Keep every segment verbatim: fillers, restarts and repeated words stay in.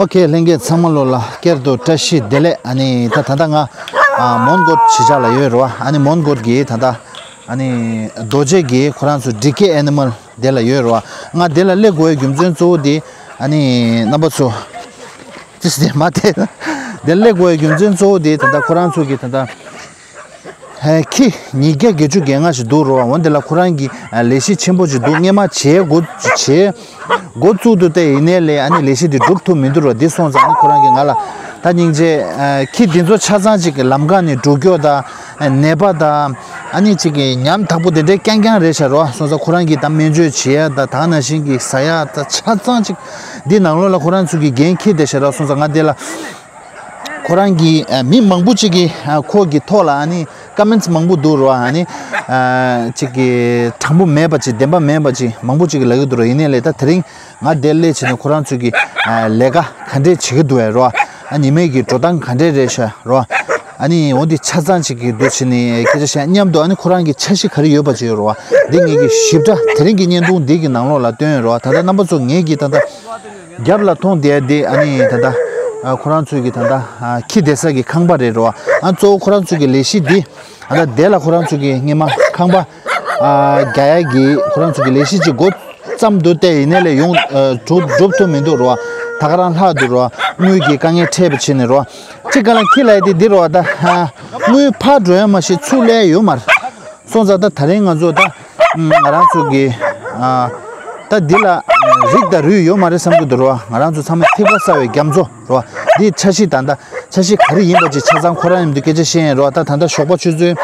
ཨོ་ཁེ། ལྷན་རྒྱས་ཚང་མ་ལོ་ལ་བསྐྱར་དུ་བཀྲ་ཤིས་བདེ་ལེགས། ཨ་ནི་ད་ད་ལྟ་ང་ཨ་མོན་གྷོ་གཞིས་ཆགས་ལ་ཡོད་རེད་བ། ཨ་ནི་མོན་གྷོ་གི་ད་ལྟ་ཨ་ནི་རྡོ་རྗེ་གི་ཁོ་རང་ཚོ་ཌི་ཀེ་ཨེ་ནི་མལ་དེ་ལ་ཡོད་རེད་བ། ང་དེ་ལ་སླེབས་དགོས་པའི་རྒྱུ་མཚན་གཙོ་བོ་དེ་ཨ་ནི་རྣམ་པ་ཚོ་ཏིས་དེ་མ་དེ་དེ་ལ་སླེབས་དགོས་པའི་རྒྱུ་མཚན་གཙོ་བོ་དེ་ད་ལྟ་ཁོ་རང་ཚོ་གི་ད་ལྟ་ཧེ། ཁྱི་ཉིས་བརྒྱ་བརྒྱད་ཅུ་གྱ་ལྔ་ཞིག་འདུག་རོ། འོན་ཏེ་ལ་ཁོ་རང་གི་ཨ་ལས་གཞི་ཆེན་པོ་ཅིག་འདུག་སྔས་མ་བྱས་འགོ་བྱས་འགོ་བཙུགས་འདུག་སྟེ། ཡིན་ནའི་ལས་ཨ་ནི་ལས་གཞི་འདི་འགྲུབ་ཐུབ་མི་འདུག་རོ། འདི་སོང་ཙང་ཨ་ནི་ཁོ་རང་གིས་ང་ལ་ད་སྙིང་རྗེ། ཨ་ཁྱི་འདི་ཚོ་ཆ་ཚང་ཅིག་གི་ལམ་ཁ་ནས་འགྲོ་སྐྱོད་དང་ནད་པ་དང་ཨ་ནི་ཅིག་གི་ཉམ་ཐག་པོ་དེ་འདྲའི་རྐྱང་རྐྱང་རེད་ཤག་རོ། སོང་ཙང་ཁོ་རང་གིས་ད་སྨན་བཅོས་བྱེད་ཡ་དང་ད་ག་ནང་བཞིན་གྱི་ཟ་ཡ་ད་ཆ་ཚང་ཅིག་འདི་ནང་ལོགས་ལ་ཁོ་རང་ཚོ་གི་འགན་འཁྱེར་བསྡད་ཤག་རོ། སོང་ཙང་ང་འདི་ལ། ཁོ་རང་གིས་ཨ་མི་མང་པོ་ཅིག་གིས་ཨ་ཁོ་གི་ཐོག་ལ་ཨ་ནི་ཀོ་མེན་ཊི་མང་པོ་འདུག་རོ། ཨ་ནི་ཨ་ཅིག་གི་དྲང་པོ་མེད་པ་ཅིག་བདེན་པ་མེད་པ་ཅིག་མང་པོ་ཅིག་གིས་ལབ་ཀྱི་འདུག་རོ། ཡིན་ནའི་ལས་ད་དེ་རིང་ང་འདིར་སླེབས་བྱས་ནས་ཁོ་རང་ཚོ་གི་ཨ་ལས་ཀ་ག་འདྲས་བྱེད་ཀྱི་འདུག་བས་རོ། ཨ་ཉི་མའི་གི་འགྲོ་སྟངས་ག་འདྲས་རེད་ཤག་རོ། ཨ་ནི་འོ་འདི་ཆ་ཚང་ཅིག་གི་འདུག་བྱས་ནས་སྐད་ཆ་བཤད་མཉམ་དུ་ཨ་ནི་ཁོ་རང་གི་འཆར་གཞི་ག་རེ་ཡོད་པ་ཅིག་ཡོད་རོ། འདི་ངེད་ཀྱིས་ཞིབ་ཕྲ་དེ་རིང་གི་བརྙན་ཐུང་འདི་གི་ནང་ལོགས་ལ་བཏོན་ཡོད་རོ། ད་ལྟ་རྣམ་པ་ཚོ་ངེད་ཀྱིས་ད་ལྟ། རྒྱབ་ལ་མཐོང་བསྡད་དེ་ཨ་ནི་ད་ལྟ་ཨ་ཁོ་རང་ཚོའི་གི་ད་ལྟ་ཨ་ཁྱི་བསྡད་ས་གི་ཁང་པ་རེད་རོ། ཨ་གཙོ་བོ་ཁོ་རང་ཚོའི་གི་ལས་གཞི་འདི་ཨ་ད་དེ་ལ་ཁོ་རང་ཚོའི་གི་སྔས་མ་ཁང་པ་ཨ་རྒྱག་ཡ་གི་ཁོ་རང་ཚོའི་གི་ལས་གཞི་ཅིག་འགོ་བརྩམས་འདུག་སྟེ། ཡིན་ནའི་ལས་ཡོང་ཨ་གྲུབ་གྲུབ་ཐུབ་མི་འདུག་རོ། ད་ག་རང་ལྷག་འདུག་རོ། དངུལ་གྱི་དཀའ་ངལ་འཕྲད་པ་བྱས་ནས་རོ། གཅིག་ག་ལ་ཁྱི་ལ་ཡ་དེ་འདི་རོ། ད་ཨ་དངུལ་ཕར་འགྲོ་ཡ་མ་ཤེས་ཚུར་སླེབས་ཡ་ཡོད་མ་རེད། སོང་ཙང་ད་ད་རིང་ང་ཚོ་ད་ང་རང་ཚོ་གི་ཨ་ད་འདི་ལ་རིགས་དང་རུས་ཡོད་མ་རེད་བསམ་གྱི་འདུག་རོ། ང་རང་ཚོ་ཚང་མ་ཐིགས་པ་གསར་བའི་རྒྱ་མཚོ་རོ། འདི་འཆར་གཞི་ད་ལྟ་འཆར་གཞི་ག་རེ་ཡིན་པ་ཅིག་ཆ་ཚང་ཁོ་རང་མཉམ་དུ་སྐད་ཆ་བཤད་ཡིན་རོ། ད་ད་ལྟ་ཞོགས་པ་ཆུ་ཚོད་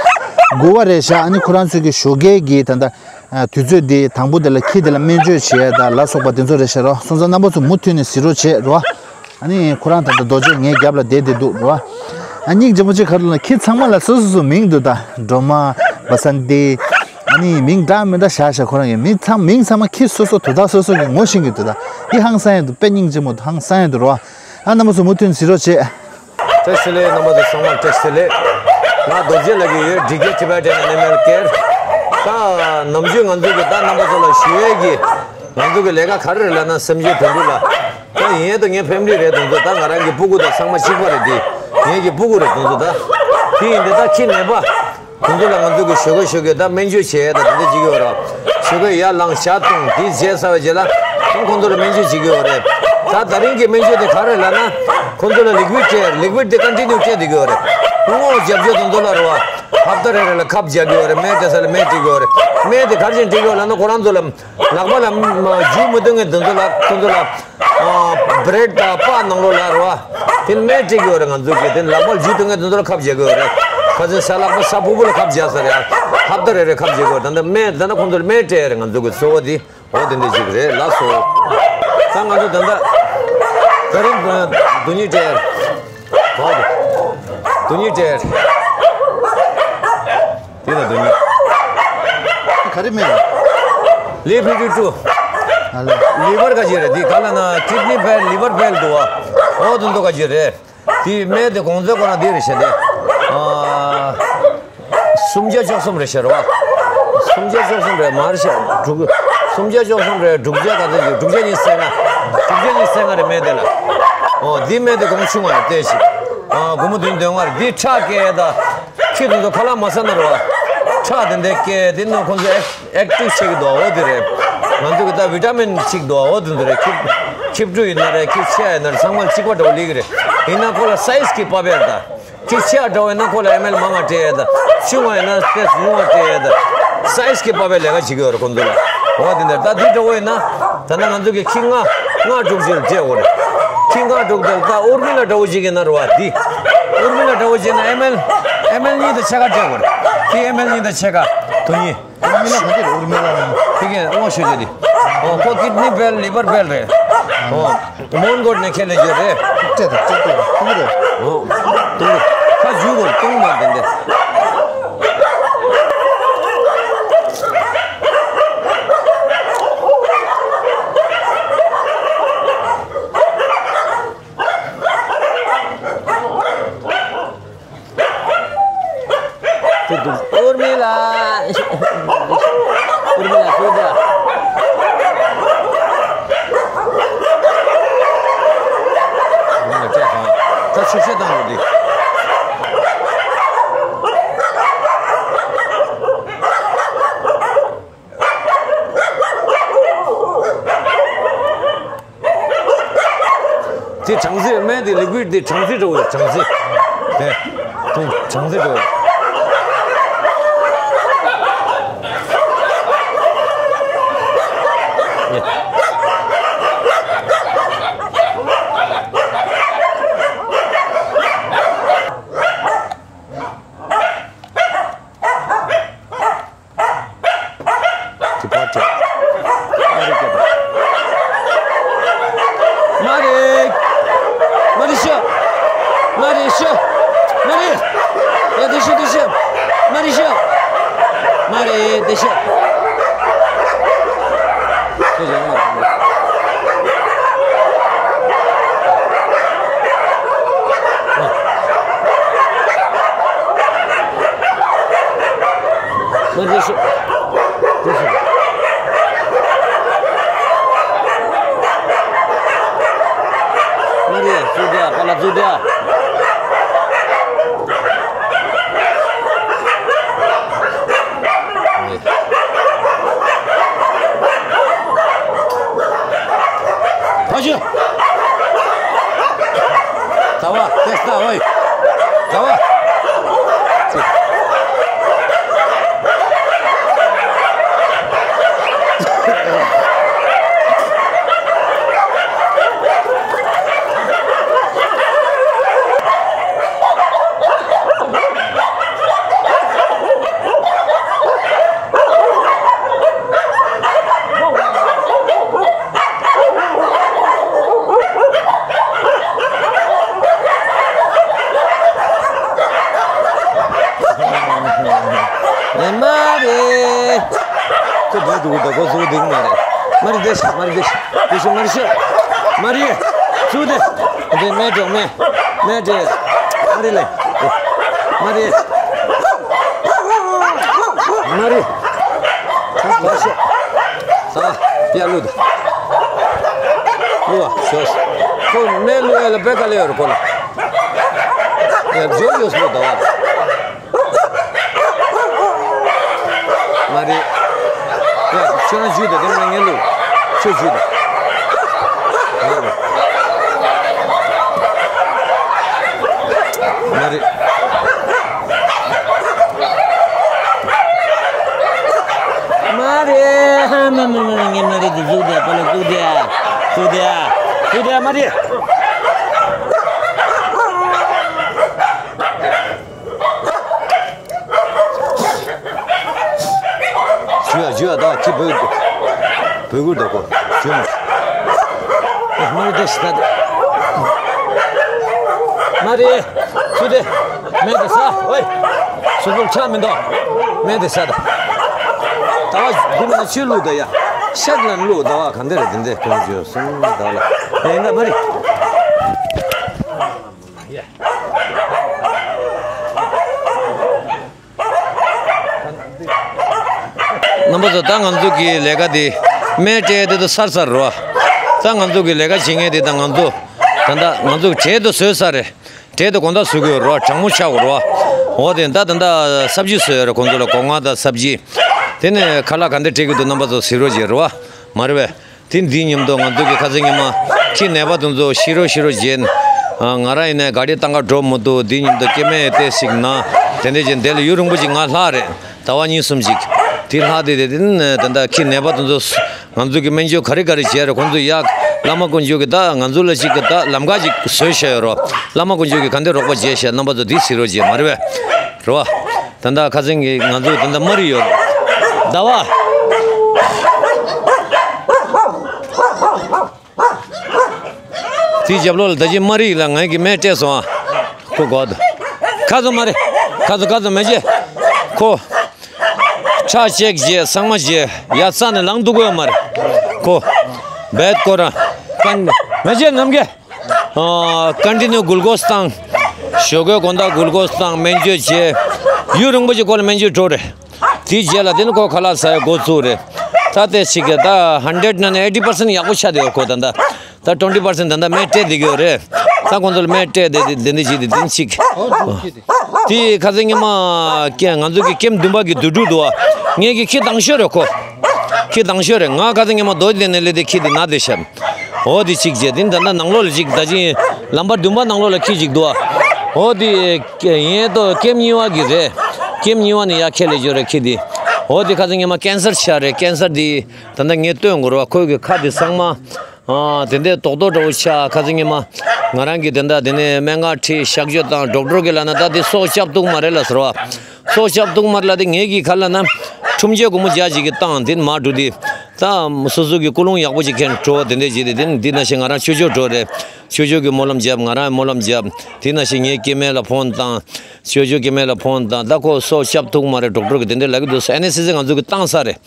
དགུ་པ་རེད་ཤག་ཨ་ནི་ཁོ་རང་ཚོ་གི་ཞོགས་ཀའི་གི་ད་ལྟ་ཨ་དུས་ཚོད་འདི་དང་པོ་དེ་ལ་ཁྱི་དེ་ལ་སྨན་བཅོས་བྱེད་ཡ་ད་ལ་སོགས་པ་དེ་ཚོ་རེད་ཤག་རོ། སོང་ཙང་རྣམ་པ་ཚོ་མུ་མཐུད་ནས་གཟིགས་རོགས་བྱེད་རོ། ཨ་ནི་ཁོ་རང་ད་ལྟ་རྡོ་རྗེ་ངའི་རྒྱབ་ལ་བསྡད་བསྡད་འདུག་རོ། ཨ་སྙིང་རྗེ་མོ་ཅིག་ག་རེ་ལབ་ན་ཁྱི་ཚང་མ་ལ་སོ་སོ་སོ་མིང་འདུག་ད་སྒྲོལ་མ། བ་སན་ཏི། ཨ་ནི་མིང་འདྲ་མི་འདྲ་བཞག་བཞག་ཁོ་རང་གི་མིང་ཚང་མིང་ཚང་མ་ཁྱི་སོ་སོ་དོ་བདག་སོ་སོ་གི་ངོ་ཤེས་ཀྱི་འདུག་ད་འདི་ཧང་སང་ཡ་འདུག་དཔེ་སྙིང་རྗེ་མོ་འདུག་ཧང་སང་ཡ་འདུག་རོ། ཨ་རྣམ་པ་ཚོ་མུ་མཐུད་གཟིགས་རོགས་བྱེད། བཀྲ་ཤིས་བདེ་ལེགས། རྣམ་པ་ཚོ་ཚང་མ་བཀྲ་ཤིས་བདེ་ལེགས། ང་རྡོ་རྗེ་ལགས་ཀྱི་ཡོད་ཌི་ཀེ་ཊི་བེ་ཊན་ཨེ་ནི་མལ་ཀེར། ད་ནམ་རྒྱུན་ང་ཚོ་གི་ད་རྣམ་པ་ཚོ་ལ་ཞུ་ཡས་ཀྱི་ང་ཚོ་གི་ལས་ཀ་ག་རེ་རེད་ལབ་ན་སེམས་ཅན་བོད་ཕྲུག་ལ། ད་ཡིན་ཡང་ད་ངའི་ཕེ་མི་ལི་རེད་དེ་ཚོ། ད་ང་རང་གི་སྤུ་གུ་དང་ཚང་མ་གཅིག་པ་རེད། དེ་ངེད་ཀྱི་སྤུ་གུ་རེད་དེ་ཚོ། ད་དེ་ཡིན་དེ་ད་ཁྱི་ནད་པ་དེ་ཚོ་ལ་ང་ཚོ་གི་ཞོགས་ཀས་ཞོགས་ཀས་ད་སྨན་བཅོས་བྱས་ད་དེ་འདྲ་བྱེད་ཀྱི་ཡོད་ར། ཞོགས་ཀས་ཡར་ལངས་ཞག་བཏུང་དེ་བྱས་ཚར་བའི་རྗེས་ལ་ཁོང་ཁོང་ཚོ་ལ་སྨན་བཅོས་བྱེད་ཀྱི་ཡོད་རེད། ད་ད་རིང་གི་སྨན་བཅོས་དེ་ག་རེ་ལབ་ན་ཁོང་ཚོ་ལ་ལིག་བིཌ་སྤྲད། ལིག་བིཌ་དེ་ཀོན་ཊི་ནིའུ་སྤྲད་བསྡད་ཀྱི་ཡོད་རེད། སྔོ་རྒྱབ་སྐྱོར་དེ་ཚོ་ལ་ར་བ། ཧབ་ཏ་རེ་རེ་ལ་ཁབ་རྒྱག་གི་ཡོད་རེད། སྨན་སྤྲད་ས་ལ་སྨན་སྤྲད་ཀྱི་ཡོད་རེད། སྨན་དེ་ག་རེ་བྱས་ནས་སྤྲད་ཀྱི་ཡོད་ལབ་ན་ཁོ་རང་ཚོ་ལ་ལག་པ་ལ་མ་འཇུ་མི་ཐུབ་མཁན་དེ་ཚོ་ལ་ཁོང་ཚོ་ལ་ཨ་བྷི་རེཌ་དང་པགས་ནང་ལོགས་ལ་ར་བ། དེ་སྨན་སྤྲད་ཀྱི་ཡོད་རེད། ང་ཚོ་གིས་དེ་ལག་པ་ལ་འཇུ་ཐུབ་མཁན་དེ་ཚོ་ལ་ཁབ་རྒྱག་གི་ཡོད་རེད། ཁ་སང་ས་ལག་པ་ས་ཕུར་བུ་ལ་ཁབ་རྒྱག་ས་རེད། ཧབ་ཏ་རེ་རེ་ཁབ་རྒྱག་གི་ཡོད་རེད། ད་ལྟ་སྨན་ད་ལྟ་ཁོང་ཚོ་ལ་སྨན་སྤྲད་ཡོད་རེད། ང་ཚོ་གི་གཙོ་བོ་དེ། འོ་དེ་འདྲ་ཞིག་རེད། ལགས་སོ། ད་ང་ཚོ་ད་ལྟ་ད་རིང་རྡུལ་སྙེག་སྤྲད། འོ་དེ་རྡུལ་སྙེག་སྤྲད། རེད་མེད། ལི་ཕི་ཊི་ཊུ། ཨ་ལེ། ལི་ཝར་ག་ཅི་རེད། འདི་ག་ལ་ན་ཀིཌ་ནི་ཕེལ་ལི་ཝར་ཕེལ་འདུག་བ། འོ་དེ་འདུག་ག་ཅི་རེད། དེ་སྨན་དེ་གོང་ཚད་ཁོ་རང་འདི་རེད་ཤག་དེ། ཨ། སུམ་བརྒྱ་བཅུ་གསུམ་རེད་ཤག་རེད་བ། སུམ་བརྒྱ་བཅུ་གསུམ་རེད་མ་རེད་ཤག་དྲུག་སུམ་བརྒྱ་བཅུ་གསུམ་རེད། དྲུག་བརྒྱ་ག་ཚོད་ཅིག་དྲུག་བརྒྱ་ཉི་ཤུ་རྩ་ལྔ། དྲུག་བརྒྱ་ཉི་ཤུ་རྩ་ལྔ་རེད་སྨན་དེ་ལ། ཨོ་འདི་སྨན་དེ་གོང་ཆུང་བ་རེད་བལྟས་ཤིག་ཨ་སྒོར་མོ་བདུན་དོན་ལྔ་རེད། འདི་ཁྲག་སྐྱེད་ད། ཁྱི་དེ་ཚོ་ཁ་ལག་མ་ཟ་ན་རེད་བ། ཁྲག་དེ་འདྲ་སྐྱེད་དེ་ནི་ཁོང་ཚོ་ཨེག་ཨེག་ཊིབ་བྱེད་ཀྱི་འདུག་འོ་དེ་རེད། ང་ཚོ་གི་ད་བི་ཊ་མིན་གཅིག་འདུག་འོ་དེ་ཚོ་རེད། ཁྱི་ཁྱི་ཕྲུག་ཡིན་ན་རེད། ཁྱི་ཆེ་ཡིན་ན་རེད། ཚང་མ་ལ་གཅིག་པ་འདྲ་བོ་ལིག་རེད། ཡིན་ན་ཁོ་ལ་སའི་ཛི་གི་དཔའ་བོ་རེད་ད། ཁྱི་ཆེ་ཡ་འདྲ་བོ་ཡིན་ན་ཁོ་ལ་ཨེམ་ཨེལ་མང་ང་སྤྲད་ཡ་ད། ཆུང་བ་ཡིན་ན་སྤེས་ཉུང་བ་སྤྲད་ཡ་ད། སའི་ཛི་གི་དཔའ་བོའི་ལས་ཀ་བྱེད་ཀྱི་ཡོད་རེད་ཁོང་ཚོ་ལ། འོ་དེ་འདྲ་ད་འདི་འདྲ་བོ་ཡིན་ན། ད་ལྟ་ང་ཚོ་གི་ཁྱི་ལྔ་ལྔ་དྲུག་ཅིག་ལ་སྤྲད་དགོས་རེད། ཁྱི་ལྔ་དྲུག་དེ་ལ་ད་ཨུར་མི་ལ་འདྲ་བོ་ཅིག་ཡིན་ན་རེད་བ། འདི་ཨུར་མི་ལ་འདྲ་བོ་ཅིག་ཡིན་ན་ཨེམ་ཨེལ་ཨེམ་ཨེལ་གཉིས་དང་ཕྱེད་ཀ་སྤྲད་དགོས་རེད། ཁྱི་ཨེམ་ཨེལ་གཉིས་དང་ཕྱེད་ཀ་དོ་གཉིས། ཨུར་མི་ལ་ག་ཅི་རེད། ཨུར་མི་ལ་ཡང་ཕ་གིའི་དབང་ཞུ་རྒྱུ་དེ། ཨོ་ཁོ་ཀིཌ་ནི་ཕེལ་ལི་ཝར་ཕེལ་རེད། ཨོ་མོན་གྷོ་ནས་ཁྱེར་ལེ་རྒྱུ་རེད། སྤྲད་དང་སྤྲད་དགོས་རེད། ཨོ་དུང་རེད། ཁ་འཇུ་དགོས་རེད། དུང་མ་དེ་འདྲ། དེ་དུ་ཨུར་མི་ལ། ཨུར་མི་ལ་ཤུགས་དྲག་ད་ཆུ་ཚོད་བཏང་འདུག་འདི། དེ་གྲང་ཟིག་སྨན་དེ་ལི་ཀུའིཌ་དེ་གྲང་ཟིག་འདྲ་བོ་ཡོད། གྲང་ཟིག་དེ་དུང་གྲང་ཟིག་འདྲ་བོ་ཡོད། དེ་ཕར་སྤྲད། མ་རེད་སྐྱོ་པ། མ་རེད། མ་རེད་ཤོག་མ་རེད་ཤོག་མ་རེད། ཡ་དེ་ཤོག་དེ་ཤོག་མ་རེད་ཤོག་མ་རེད་དེ་ཤོག་དེ་ཤོག་མ་རེད། མ་རེད་ཤོག་དེ་ཤོག་མ་རེད། ཚུར་བསྡད། པཱ་ལགས་ཚུར་བསྡད། ཕ་ཆུ། ད་བ་དེ་ལྟ་བའི་ད་བ། ཨེ་མ་རེད། ཁོ་བོད་དུ་འདུག་ཁོ་ཚོ་འདུག་མ་རེད། མ་རེད་བསྡད་ཤག་མ་རེད་བསྡད་ཤག་བསྡད་ཤག་མ་རེད་ཤག་མ་རེད། ཚུར་བསྡད། འདི་མེད་འགྲོ་མེད། མེད་འདྲེ། མ་རེད་ལེ། མ་རེད། མ་རེད། ལ་ཤོག་ས་ཡ་ལུད། ལུ་བ་ཤོག་ཁོ་མེ་ལུ་ཡ་ལ་པེ་ཀ་ལེ་ཡོར་ཁོ་ལ། ཡ་ཇོ་ཇོ་སློ་ད་བ། མ་རེད། ཡ་ཁྱོད་རང་ཇུས་ད་དེ་མ་ངན་ལུ། ཁྱོད་ཇུས་ད། མ་རེད། མ་རེད། ཧ་མ་མ་མ་ངས་མ་རེད་དེ་ཟུག་དེ་པ་ལ་ཟུག་དེ། ཟུག་དེ། ཟུག་དེ་མ་རེད། ཞུ་ཡ་ཞུ་ཡ་ད་ཅི་བོད་བོད་གུར་ད་གོ་ཞུ་མ། ཨ་མ་རེད་དེ་ཤི་ད་དེ། མ་རེད། ཚུར་དེ། མེད་དེ་ས། ཨོའི། སུ་ཕུལ་ཆ་མི་འདུག་མེད་དེ་ས་ད། ཟླ་བ་དགུ་མ་ཆོས་ལུགས་ད་ཡ། ཤག་ལ་ལུགས་ཟླ་བ་གང་དེ་རེད་དེ་འདྲ་ཁོང་ཚོས་གསུང་ཟླ་བ་ལ། ཡིན་ད་མ་རེད། རྣམ་པ་ཚོ། ད་ང་ཚོ་གི་ལས་ཀ་དེ་སྨན་སྤྲད་དེ་དུ་སར་སར་རོ། ད་ང་ཚོ་གི་ལས་ཀ་བྱེད་མཁན་དེ་ད་ང་ཚོ་ད་ད་ང་ཚོ་གྲལ་དུ་བཟོས་ས་རེད། གྲལ་དུ་དགོང་དག་བཟོ་གི་ཡོད་རོ། གྲང་མོ་ཆགས་རོ། འོ་དེ་ད་ད་ད་སབ་ཇི་བཟོས་ཡོད་རེད། ཁོང་ཚོ་ལ་སྒོ་ང་དང་སབ་ཇི། དེ་ནས་ཁ་ལག་ག་འདྲ་སྤྲད་གི་འདུག་རྣམ་པ་ཚོ་གཟིགས་རོགས་བྱེད་རོ། མ་རེད་པས། དེ་འདི་མཉམ་དུ་ང་ཚོ་གི་ཁ་སང་ཉི་མ་ཁྱི་ནད་པ་དེ་ཚོ་ཤི་རོགས་ཤི་རོགས་བྱས། ང་རང་ཡིན་ནའི་ག་རེ་བཏང་ག་འགྲོ་མི་འདུག་འདི་མཉམ་དུ་སྐྱེ་དམན་ཡོད་དེ་ཞིག་ན་དེ་འདྲས་བྱས་འདི་ལ་ཡུན་རིང་པོ་ཞིག་ང་ལྷག་རེད། ཟླ་བ་གཉིས་གསུམ་ཞིག་དེ་ལྷག་དེ་དེ་དེ་ད་ལྟ་ཁྱི་ནད་པ་དེ་ཚོ་ང་ཚོ་གི་སྨན་བཅོས་ག་རེ་ག་རེ་བྱས་རེད། ཁོང་ཚོ་ཡག་བླ་མ་དཀོན་མཆོག་གི་ད་ང་ཚོ་ལ་ཞིག་གི་ད་ལམ་ཁ་ཞིག་བཟོས་བཞག་ཡོད་རོ། བླ་མ་དཀོན་མཆོག་གི་ག་འདྲས་རོགས་པ་བྱས་བཞག་རྣམ་པ་ཚོ་འདི་གཟིགས་རོགས་བྱེད། མ་རེད་པས། རེད་པ། ད་ལྟ་ཁ་སང་གི་ང་ཚོ་ད་ལྟ་མ་རི་ཡོད། ཟླ་བ། དེའི་རྒྱབ་ལོགས་ལ་ད་ཅི་མ་རི་ལ་ངའི་གི་སྨན་སྤྲད་སོང་ཨ། ཁོ་གོ་ད། ཁ་ཚོ་མ་རེད། ཁ་ཚོ་ཁ་ཚོ་མེ་ལྕེ། ཁོ། ཁྲག་ཅེག་བྱས་ཚང་མ་བྱས་ཡ་རྩ་ནས་ལངས་འདུག་གོ་མ་རེད། ཁོ། བེད་ཀོ་ར། ཀན། མེ་ལྕེ་ནམ་གེ། ཨ། ཀོན་ཊི་ནིའུ་གུལ་ཀོས་བཏང་། ཞོགས་ཀས་དགོང་དག་གུལ་ཀོས་བཏང་། སྨན་བཅོས་བྱས། ཡུན་རིང་པོ་ཞིག་ཁོ་ལ་སྨན་བཅོས་འགྲོ་རེད། དེའི་རྗེས་ལ་དེ་ནི་ཁོ་ཁ་ལག་ཟ་ཡ་འགོ་ཚུགས་རེད། ད་ལྟའི་ཞིག་གི་ད་ཧན་ཌེ་རེཌ་ནང་ནས་ཨེ་ཊི་པར་སེན་ཊི་ཡག་པོ་ཆགས་བསྡད་ཡོད། ཁོ་ད་ལྟ་ད་ཊུ་ཝེན་ཊི་པར་སེན་ཊི་ད་ལྟ་སྨན་སྤྲད་བསྡད་ཀྱི་ཡོད་རེད། ད་ཁོང་ཚོ་ལ་སྨན་སྤྲད་བསྡད་དེ་དེ་འདྲ་བྱས་ཏེ་དེ་ནི་ཞིག་དེ་ཁ་སང་ཉི་མ་ཀེ་ང་ཚོ་གི་ཀེམ་བདུན་པ་གི་བསྡུས་གྲུབ་འདུག་བ། ངེད་ཀྱི་ཁྱི་དང་ཤོས་རེད་ཁོ། ཁྱི་དང་ཤོས་རེད། ང་ཁ་སང་ཉི་མ་རྡོ་རྗེ་གདན་ནས་སླེབས་ཏེ་ཁྱི་དེ་ན་བསྡད་ཤག་འོ་དེ་གཅིག་བྱས། དེ་ནི་ད་ལྟ་ནང་ལོགས་ལ་གཅིག་ད་ཅི་ལམ་བར་བདུན་པ་ནང་ལོགས་ལ་ཁྱི་གཅིག་འདུག་ཨ། འོ་དེ་ཡིན་དོ། ཀེམ་གཉིས་པ་གི་རེད། ཀེམ་གཉིས་པ་ནས་ཡར་ཁྱེར་སླེབས་ཡོད་རེད་ཁྱི་དེ། འོ་དེ་ཁ་སང་ཉི་མ་ཀེན་སར་ཆགས་རེད། ཀེན་སར་དེ་ད་ལྟ་ངས་སྟོན་དགོས་རེད་བ། ཁོའི་གི་ཁ་དེ་ཚང་མ། ཨ། དེ་འདྲའི་རྡོག་རྡོག་འདྲ་བོ་ཆགས། ཁ་སང་ཉི་མ་ང་རང་གིས་དེ་འདྲ་དེ་ནས་སྨན་ཁང་ཁྲིད། གཤག་བཅོས་བཏང་། ཌོག་ཊར་གྱིས་ལབ་ན་ད་དེ་སྲོག་སྐྱབས་ཐུབ་མ་རེད་ལབ་ཟེར་བ། སྲོག་སྐྱབས་ཐུབ་མ་རེད་ལབ་དེ་ངེད་ཀྱིས་ག་ལབ་ན། ཁྲོམ་ཆས་སྒོར་མོ་བརྒྱ་ཅིག་གིས་བཏང་། དེ་མར་འགྲོ་དུས་ད་སོ་སོ་གི་ཀུན་སློང་ཡག་པོ་ཅིག་ཁྱེར་འགྲོ། དེ་འདྲ་བྱས་ཏེ་དེ་ནི་འདི་ནང་བཞིན་ང་རང་ཆོས་ཕྱོགས་འགྲོ་རེད། ཆོས་ཕྱོགས་ཀྱི་སྨོན་ལམ་བརྒྱབ། ང་རང་སྨོན་ལམ་བརྒྱབ། དེ་ནང་བཞིན་ངའི་སྐྱེ་དམན་ལ་ཕོན་བཏང་། ཆོས་ཕྱོགས་སྐྱེ་དམན་ལ་ཕོན་བཏང་། ད་ཁོ་སྲོག་སྐྱབས་ཐུབ་མ་རེད། ཌོག་ཊར་གྱིས་དེ་འདྲ་ལབ་ཀྱི་འདུག་ཟེར། ཨེན་ཨེས་སི་སི་ང་ཚོ་གིས་བཏང་ས་རེད།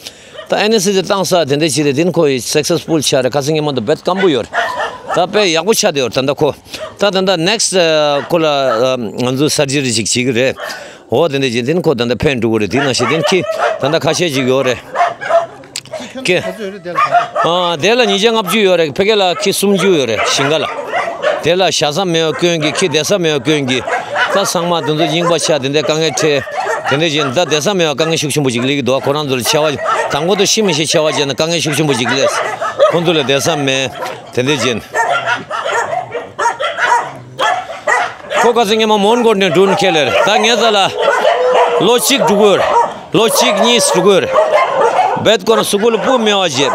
ད་ཨེན་ཨེས་སི་སི་བཏང་ས་དེ་འདྲ་བྱས་ཏེ་དེ་ནི་ཁོ་ཡི་སག་སེ་སི་ཕུལ་ཆགས་རེད། ཁ་སང་ཉི་མ་དུ་རྦད་སྐམ་པོ་ཡོད་རེད། ད་དཔེ་ཡག་པོ་ཆགས་བསྡད་ཡོད་རེད། ད་ལྟ་ཁོ་ད་ད་ལྟ་ནེག་སི་ཊི་ཁོ་ལ་ང་ཚོ་སར་ཇི་རི་ཞིག་བྱེད་ཀྱི་རེད། འོ་དེ་འདྲ་བྱས་དེ་ནི་ཁོ་ད་ལྟ་ཕན་འགྲོ་གི་རེད། དེ་ནང་བཞིན་དེ་ནི་ཁྱི་ད་ལྟ་ཁ་ཤས་ཅིག་ཡོད་རེད། ཁྱི། ཨ། དེ་ལ་ཉིས་བརྒྱ་ལྔ་བཅུ་ཡོད་རེད། ཕ་གི་ལ་ཁྱི་སུམ་ཅུ་ཡོད་རེད་ཞིང་ཁ་ལ། དེ་ལ་བཞག་ས་མེད་པ་སྐྱོན་གྱི། ཁྱི་བསྡད་ས་མེད་པ་སྐྱོན་གྱི། ད་ཚང་མ་དེ་ཚོ་རྙིང་པ་ཆགས། དེ་འདྲའི་དཀའ་ངལ་འཕྲད། དེ་འདྲ་བྱས་ད་བསྡད་ས་མེད་པ་དཀའ་ངལ་ཤུགས་ཆེན་པོ་ཅིག་སླེབས་ཀྱི་འདུག་ཁོ་རང་ཚོ་ལ་འཚོ་བ་དང་པོ་དུ་ཤི་མི་ཤི་འཚོ་བ་བྱས་ན་དཀའ་ངལ་ཤུགས་ཆེན་པོ་ཅིག་སླེབས། ཁོ་ཚོ་ལ་བསྡད་ས་མེད། དེ་འདྲ་བྱས། ཁོ་ཁ་སང་ཉི་མ་མོན་གྷོ་ནས་འགྲོ་ནས་ཁྱེར་སླེབས་རེད། ད་ངའི་རྩ་ལ་ལོ་གཅིག་འགྲོ་གི་ཡོད་རེད། ལོ་གཅིག་གཉིས་འགྲོ་གི་ཡོད་རེད། རྦད་ཁོ་རང་གཟུགས་པོ་ལ་སྤུ་མེད་པ་བྱས།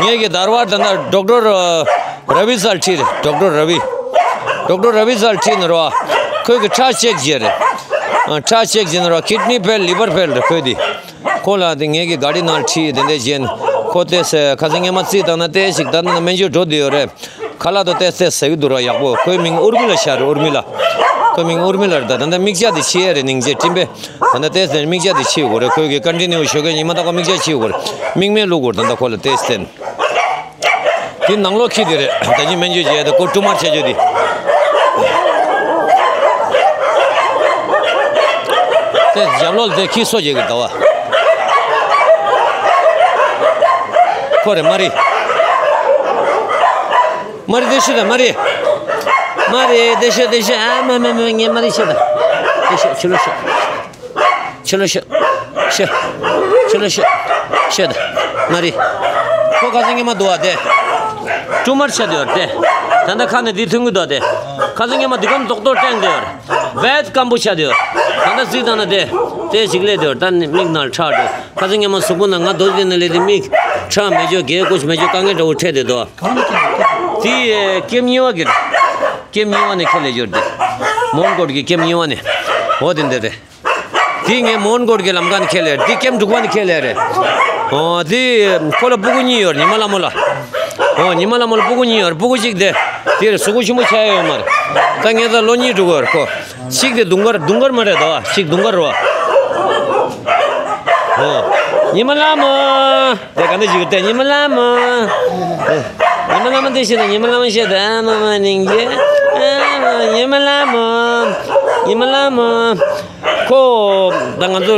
ངེད་ཀྱིས་དར་བར་ད་ལྟ་ཌོག་ཊར་ར་བི་རྩ་ལ་ཁྲིད་རེད། ཌོག་ཊར་ར་བི། ཌོག་ཊར་ར་བི་རྩ་ལ་ཁྲིད་ནས་རོ། ཁོས་ཀྱིས་ཁྲག་ཅེག་བྱས་རེད། ཁྲག་ཅེག་བྱས་ནས་རོ། ཀིཌ་ནི་ཕེལ། ལི་བར་ཕེལ་རེད་ཁོས་དེ། ཁོ་ལ་དེ་ངེད་ཀྱིས་ག་རི་ནང་ཁྲིད། དེ་འདྲ་བྱས་ནས་ཁོ་ཏོག་ཙམ་ཁ་སང་ཉི་མ་རྩིས་བཏང་ན་ཏོག་ཙམ་ཞིག་ད་ནི་སྨན་བཅོས་འགྲོ་བསྡད་ཡོད་རེད། ཁ་ལག་དང་ཏོག་ཙམ་ཟ་གི་འདུག་ར། ཡག་པོ། ཁོའི་མིང་ཨུར་མི་ལ་བཞག་རེད། ཨུར་མི་ལ། ཁོའི་མིང་ཨུར་མི་ལ་རེད། ད་ད་ལྟ་མིག་ཆ་དེ་ཕྱེ་ཡ་རེད། སྙིང་རྗེ་སྤྲིན་པས་ད་ལྟ་ཏོག་ཙམ་མིག་ཆ་དེ་ཕྱེ་དགོས་རེད། ཁོས་ཀྱིས་ཀོན་ཊི་ནིའུ་ཞོགས་ཀས་ཉི་མ་ལྟར་ཁོ་མིག་ཆ་ཕྱེ་དགོས་རེད། མིག་སྨན་བླུག་དགོས་རེད། ད་ལྟ་ཁོ་ལ་ཏོག་ཙམ་བསྟན། དེ་ནང་ལོགས་ཁྱི་དེ་རེད། ད་ཅི་སྨན་བཅོས་བྱས་ཏེ་ཁོ་ཊུ་མར་ཆགས་བྱུང་དེ། དེ་རྒྱབ་ལོགས་ལ་དེ་ཁྱི་སོ་བྱེད་ཀྱི་འདུག་བ། ཁོ་རེད། མ་རེད། མ་རེད། དེ་ཤི་ད། མ་རེད། མ་རེད། དེ་ཤི། དེ་ཤི། ཨ། མ་མ་མ། ངས་མ་རེད། ཤི་ད། དེ་ཤི། ཕྱི་ལོགས་ཤི། ཕྱི་ལོགས་ཤི། ཤི། ཕྱི་ལོགས་ཤི། ཤི་ད། མ་རེད། ཁོ་ཁ་སང་ཉི་མ་འདུག་བ་དེ། ཊུ་མར་ཆགས་བསྡད་ཡོད་རེད་དེ། ད་ལྟ་ཁ་ནས་འདི་ཐོན་གྱི་འདུག་དེ། ཁ་སང་ཉི་མ་འདི་གམ་རྡོག་རྡོག་སྐྲངས་བསྡད་ཡོད་རེད། རྦད་སྐམ་པོ་ཆགས་བསྡད་ཡོད་རེད། ད་ལྟ་གཟིགས་དང་ན་དེ། དེ་ཞིག་སླེབས་བསྡད་ཡོད་རེད། ད་ནི་མིག་ནང་ཁྲག་འགྲོ། ཁ་སང་ཉི་མ་གཟུགས་པོ་ནང་ང་རྡོ་རྗེ་གདན་ནས་སླེབས་དུས་མིག་ཁྲག་མེད་ཅོག་རྒྱལ་སྐུ་མེད་ཅོག་དཀའ་ངལ་འདྲ་བོ་འཕྲད་བསྡད་འདུག་དེ་ཀེམ་གཉིས་པ་གི་རེད། ཀེམ་གཉིས་པ་ནས་ཁྱེར་སླེབས་ཡོད་རེད་དེ། མོན་གྷོ་གི་ཀེམ་གཉིས་པ་ནས། འོ་དེ་འདི་རེད། དེ་ངས་མོན་གྷོ་གི་ལམ་ཁ་ནས་ཁྱེར་སླེབས་རེད། དེ་ཀེམ་དྲུག་པ་ནས་ཁྱེར་སླེབས་རེད། འོ་དེ་ཁོ་ལ་སྤུ་གུ་གཉིས་ཡོད་རེད། ཉི་མ་ལྷ་མོ་ལ། འོ་ཉི་མ་ལྷ་མོ་ལ་སྤུ་གུ་གཉིས་ཡོད་རེད། སྤུ་གུ་གཅིག་དེ། དེ་རེད། གཟུགས་པོ་ཆེན་པོ་ཆགས་ཡོད་མ་རེད། ད་ངས་ད་ལོ་གཉིས་དྲུག་ཡོད་རེད་ཁོ། གཅིག་དེ་དུང་དཀར། དུང་དཀར་མ་རེད་ད་བ། གཅིག་དུང་དཀར་རེད་བ། ཨོ། ཉི་མ་ལྷ་མོ། དེ་ག་འདྲ་ཞིག་དེ་ཉི་མ་ལྷ་མོ། ཉི་མ་ལྷ་མོ་དེ་ཤེས་ན་ཉི་མ་ལྷ་མོ་ཤེས་དེ་ཨ་མ་མ་ནིང་གི་ཨ་མ་ཉི་མ་ལྷ་མོ། ཉི་མ་ལྷ་མོ། ཁོ་ད་ང་ཚོ་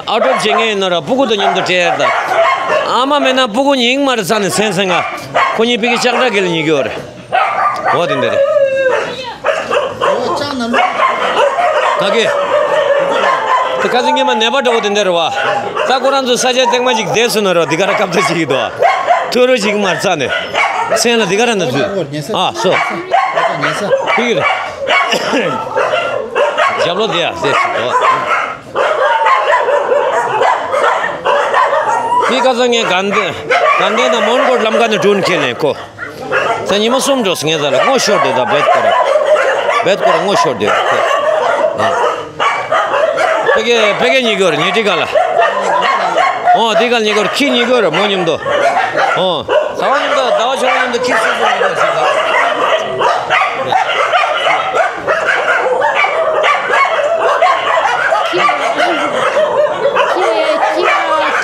ཨ་ཊོབ་བྱེད་མཁན་ཡིན་ན་ར་སྤུ་གུ་དང་མཉམ་དུ་བྲལ་ད། ཨ་མ་མེད་ན་སྤུ་གུ་ཉིད་མ་རེད་ཚ་ནས་སེམས་སེམས་ང་། ཁོ་གཉིས་ཕ་གི་ལྕགས་དྲ་གལ་ཉིད་གི་ཡོད་རེད། འོ་དེ་འདྲ་རེད། ག་གེ། དེ་ཁ་སང་ངས་མ་ནད་པ་འདྲ་བོ་དེ་འདྲ་རེད་བ། ད་ཁོ་རང་ཚོ་ས་ཆ་ཐེངས་མ་ཅིག་བསྡད་སོང་ན་རོ་འདི་ག་ར་སྐབས་ད་ཅིག་གི་འདུག་ཐུ་རུ་ཅིག་མར་ཚ་ནས། སེམས་ལ་འདི་ག་ར་ན་ཚུད། ཨ་སོ། ཕ་གི་རེད། རྒྱབ་ལོགས་དེ་ཡ་བསྡད་སོང་འདུག་དེ་ཁ་སང་ངས་དགའ་ལྡན་དགའ་ལྡན་དང་མོན་གྷོ་ལམ་ཁ་ནས་གྲོན་ཁྱེར་ནས་ཁོ། ད་ཉི་མ་གསུམ་འགྲོ་སོང་ངས་ད་ལ་སྔོ་ཤོར་དེ་ད་བེད་ཀོ་ར། བེད་ཀོ་ར་སྔོ་ཤོར་དེ་ཁོ། ཕ་གི་ཕ་གི་ཉི་གོར་ཉི་ཏི་ག་ལ། ཨོ་དེ་ག་ཉི་གོར་ཁྱི་ཉི་གོར་མོ་མཉམ་དུ། ཨོ་ཟླ་བ་མཉམ་དུ་ཟླ་བ་ཆུང་མཉམ་དུ་ཁྱི་སུ་སུ་ཉི་གོར་ཞིག་ལ། ཁྱི་ཁྱི་ཁྱི་ཁྱི་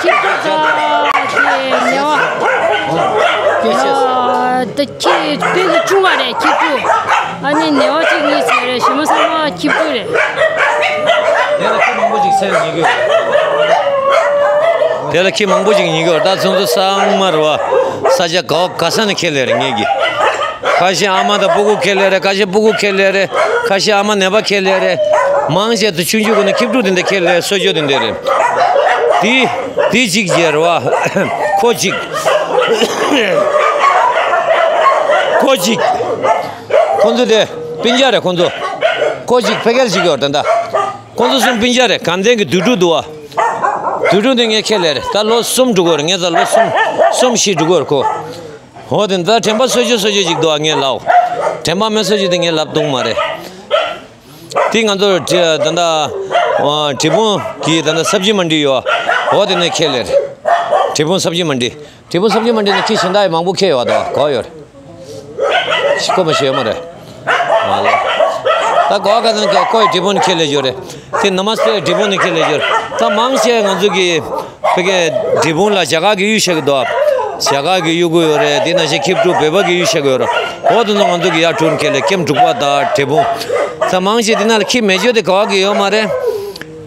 ཁྱི་ཁྱི་ཁྱི་ལེ་བ། ད་ཁྱི་དཔེ་གི་ཆུང་བ་རེད་ཁྱི་ཕྲུག་ཨ་ནི་ནེ་བ་གཅིག་གཉིས་ཟེར་རེད་ཞི་མོ་ཚང་མ་ཁྱི་ཕྲུག་རེད། དེ་ལ་ཁྱི་མང་པོ་ཅིག་ཚེ་ལ་ཉེ་གི་ཡོད། དེ་ལ་ཁྱི་མང་པོ་ཅིག་ཉེ་གི་ཡོད་ད་ཚོང་ཚོ་ཚང་མ་རུ་བ་ས་ཆ་ག་བ་ག་ས་ནས་ཁྱེར་ལེ་རེད་ངེད་ཀྱི། ཁ་ཤས་ཨ་མ་དང་སྤུ་གུ་ཁྱེར་ལེ་རེད། ཁ་ཤས་སྤུ་གུ་ཁྱེར་ལེ་རེད། ཁ་ཤས་ཨ་མ་ནད་པ་ཁྱེར་ལེ་རེད། མང་ཆེ་དུ་ཆུང་ཆུང་གུན་ནས་ཁྱི་ཕྲུག་དེ་འདྲ་ཁྱེར་ལེ་གསོ་སྐྱོ་དེ་འདྲ་རེད། དེ་དེ་གཅིག་བྱས་རེད་བ། ཁོ་གཅིག་ཁོ་གཅིག་ཁོ་ཚོ་དེ་སྤུན་ཀྱག་རེད་ཁོ་ཚོ། ཁོ་གཅིག་ཕ་གིར་གཅིག་ཡོད་ད་ལྟ། ཁོ་ཚོ་གསུམ་སྤུན་ཀྱག་རེད། དགའ་ལྡན་གྱི་དུས་དྲུག་འདུག་བ། དུས་དྲུག་དེ་ངས་ཁས་ལེན་རེད། ད་ལོ་གསུམ་འགྲོ་གི་རེད། ངས་ད་ལོ་གསུམ་གསུམ་བཞི་འགྲོ་གི་རེད་ཁོ། འོ་དེ་ད་དྲན་པ་གསོ་སྐྱོ་གསོ་སྐྱོ་ཅིག་འདུག་བ་ངས་ལབ། དྲན་པ་མེད་གསོ་སྐྱོ་དེ་ངས་ལབ་བཏུང་མ་རེད། དེ་ང་ཚོ་ད་ལྟ་དྲིལ་བུང་གི་ད་ལྟ་སབ་ཇི་མན་ཌི་ཡོད། འོ་དེ་ནས་ཁས་ལེན་རེད། དྲིལ་བུང་སབ་ཇི་མན་ཌི། དྲིལ་བུང་སབ་ཇི་མན་ཌི་ནས་ཁྱི་གཞན་དག་ཡང་མང་པོ་ཁྱེར་ཡོད་ད་གོ་ཡོད་རེད། ཤི་ཀོ་མ་ཤི་ཡོད་མ་རེད། ཨ་ལེ། ད་གོ་ག་ཚང་ག་ཀོ་ཡི་དྲིལ་བུང་ནས་ཁྱེར་ལེ་ཡོད་རེད། དེ་ན་མ་སྟེ་དྲིལ་བུང་ནས་ཁྱེར་ལེ་ཡོད་རེད། ད་མང་ཆེ་ང་ཚོ་གི་ཕ་གི་དྲིལ་བུང་ལ་རྒྱ་གར་གི་གཡུ་ཤ་གི་འདུག་རྒྱ་གར་གི་གཡུ་གུ་ཡོད་རེད། དེ་ནང་བཞིན་ཁྱི་ཕྲུག་བོད་པ་གི་གཡུ་ཤ་གི་ཡོད་རེད། འོ་དེ་ཚོ་ང་ཚོ་གི་ཡར་དྲུང་ཁྱེར་ལེ་ཀེམ་དྲུག་པ་དང་དྲིལ་བུང་། ད་མང་ཆེ་དེ་ནང་ལ་ཁྱི་མེད་ཅོ་དེ་ག་བ་གི་ཡོད་མ་རེད།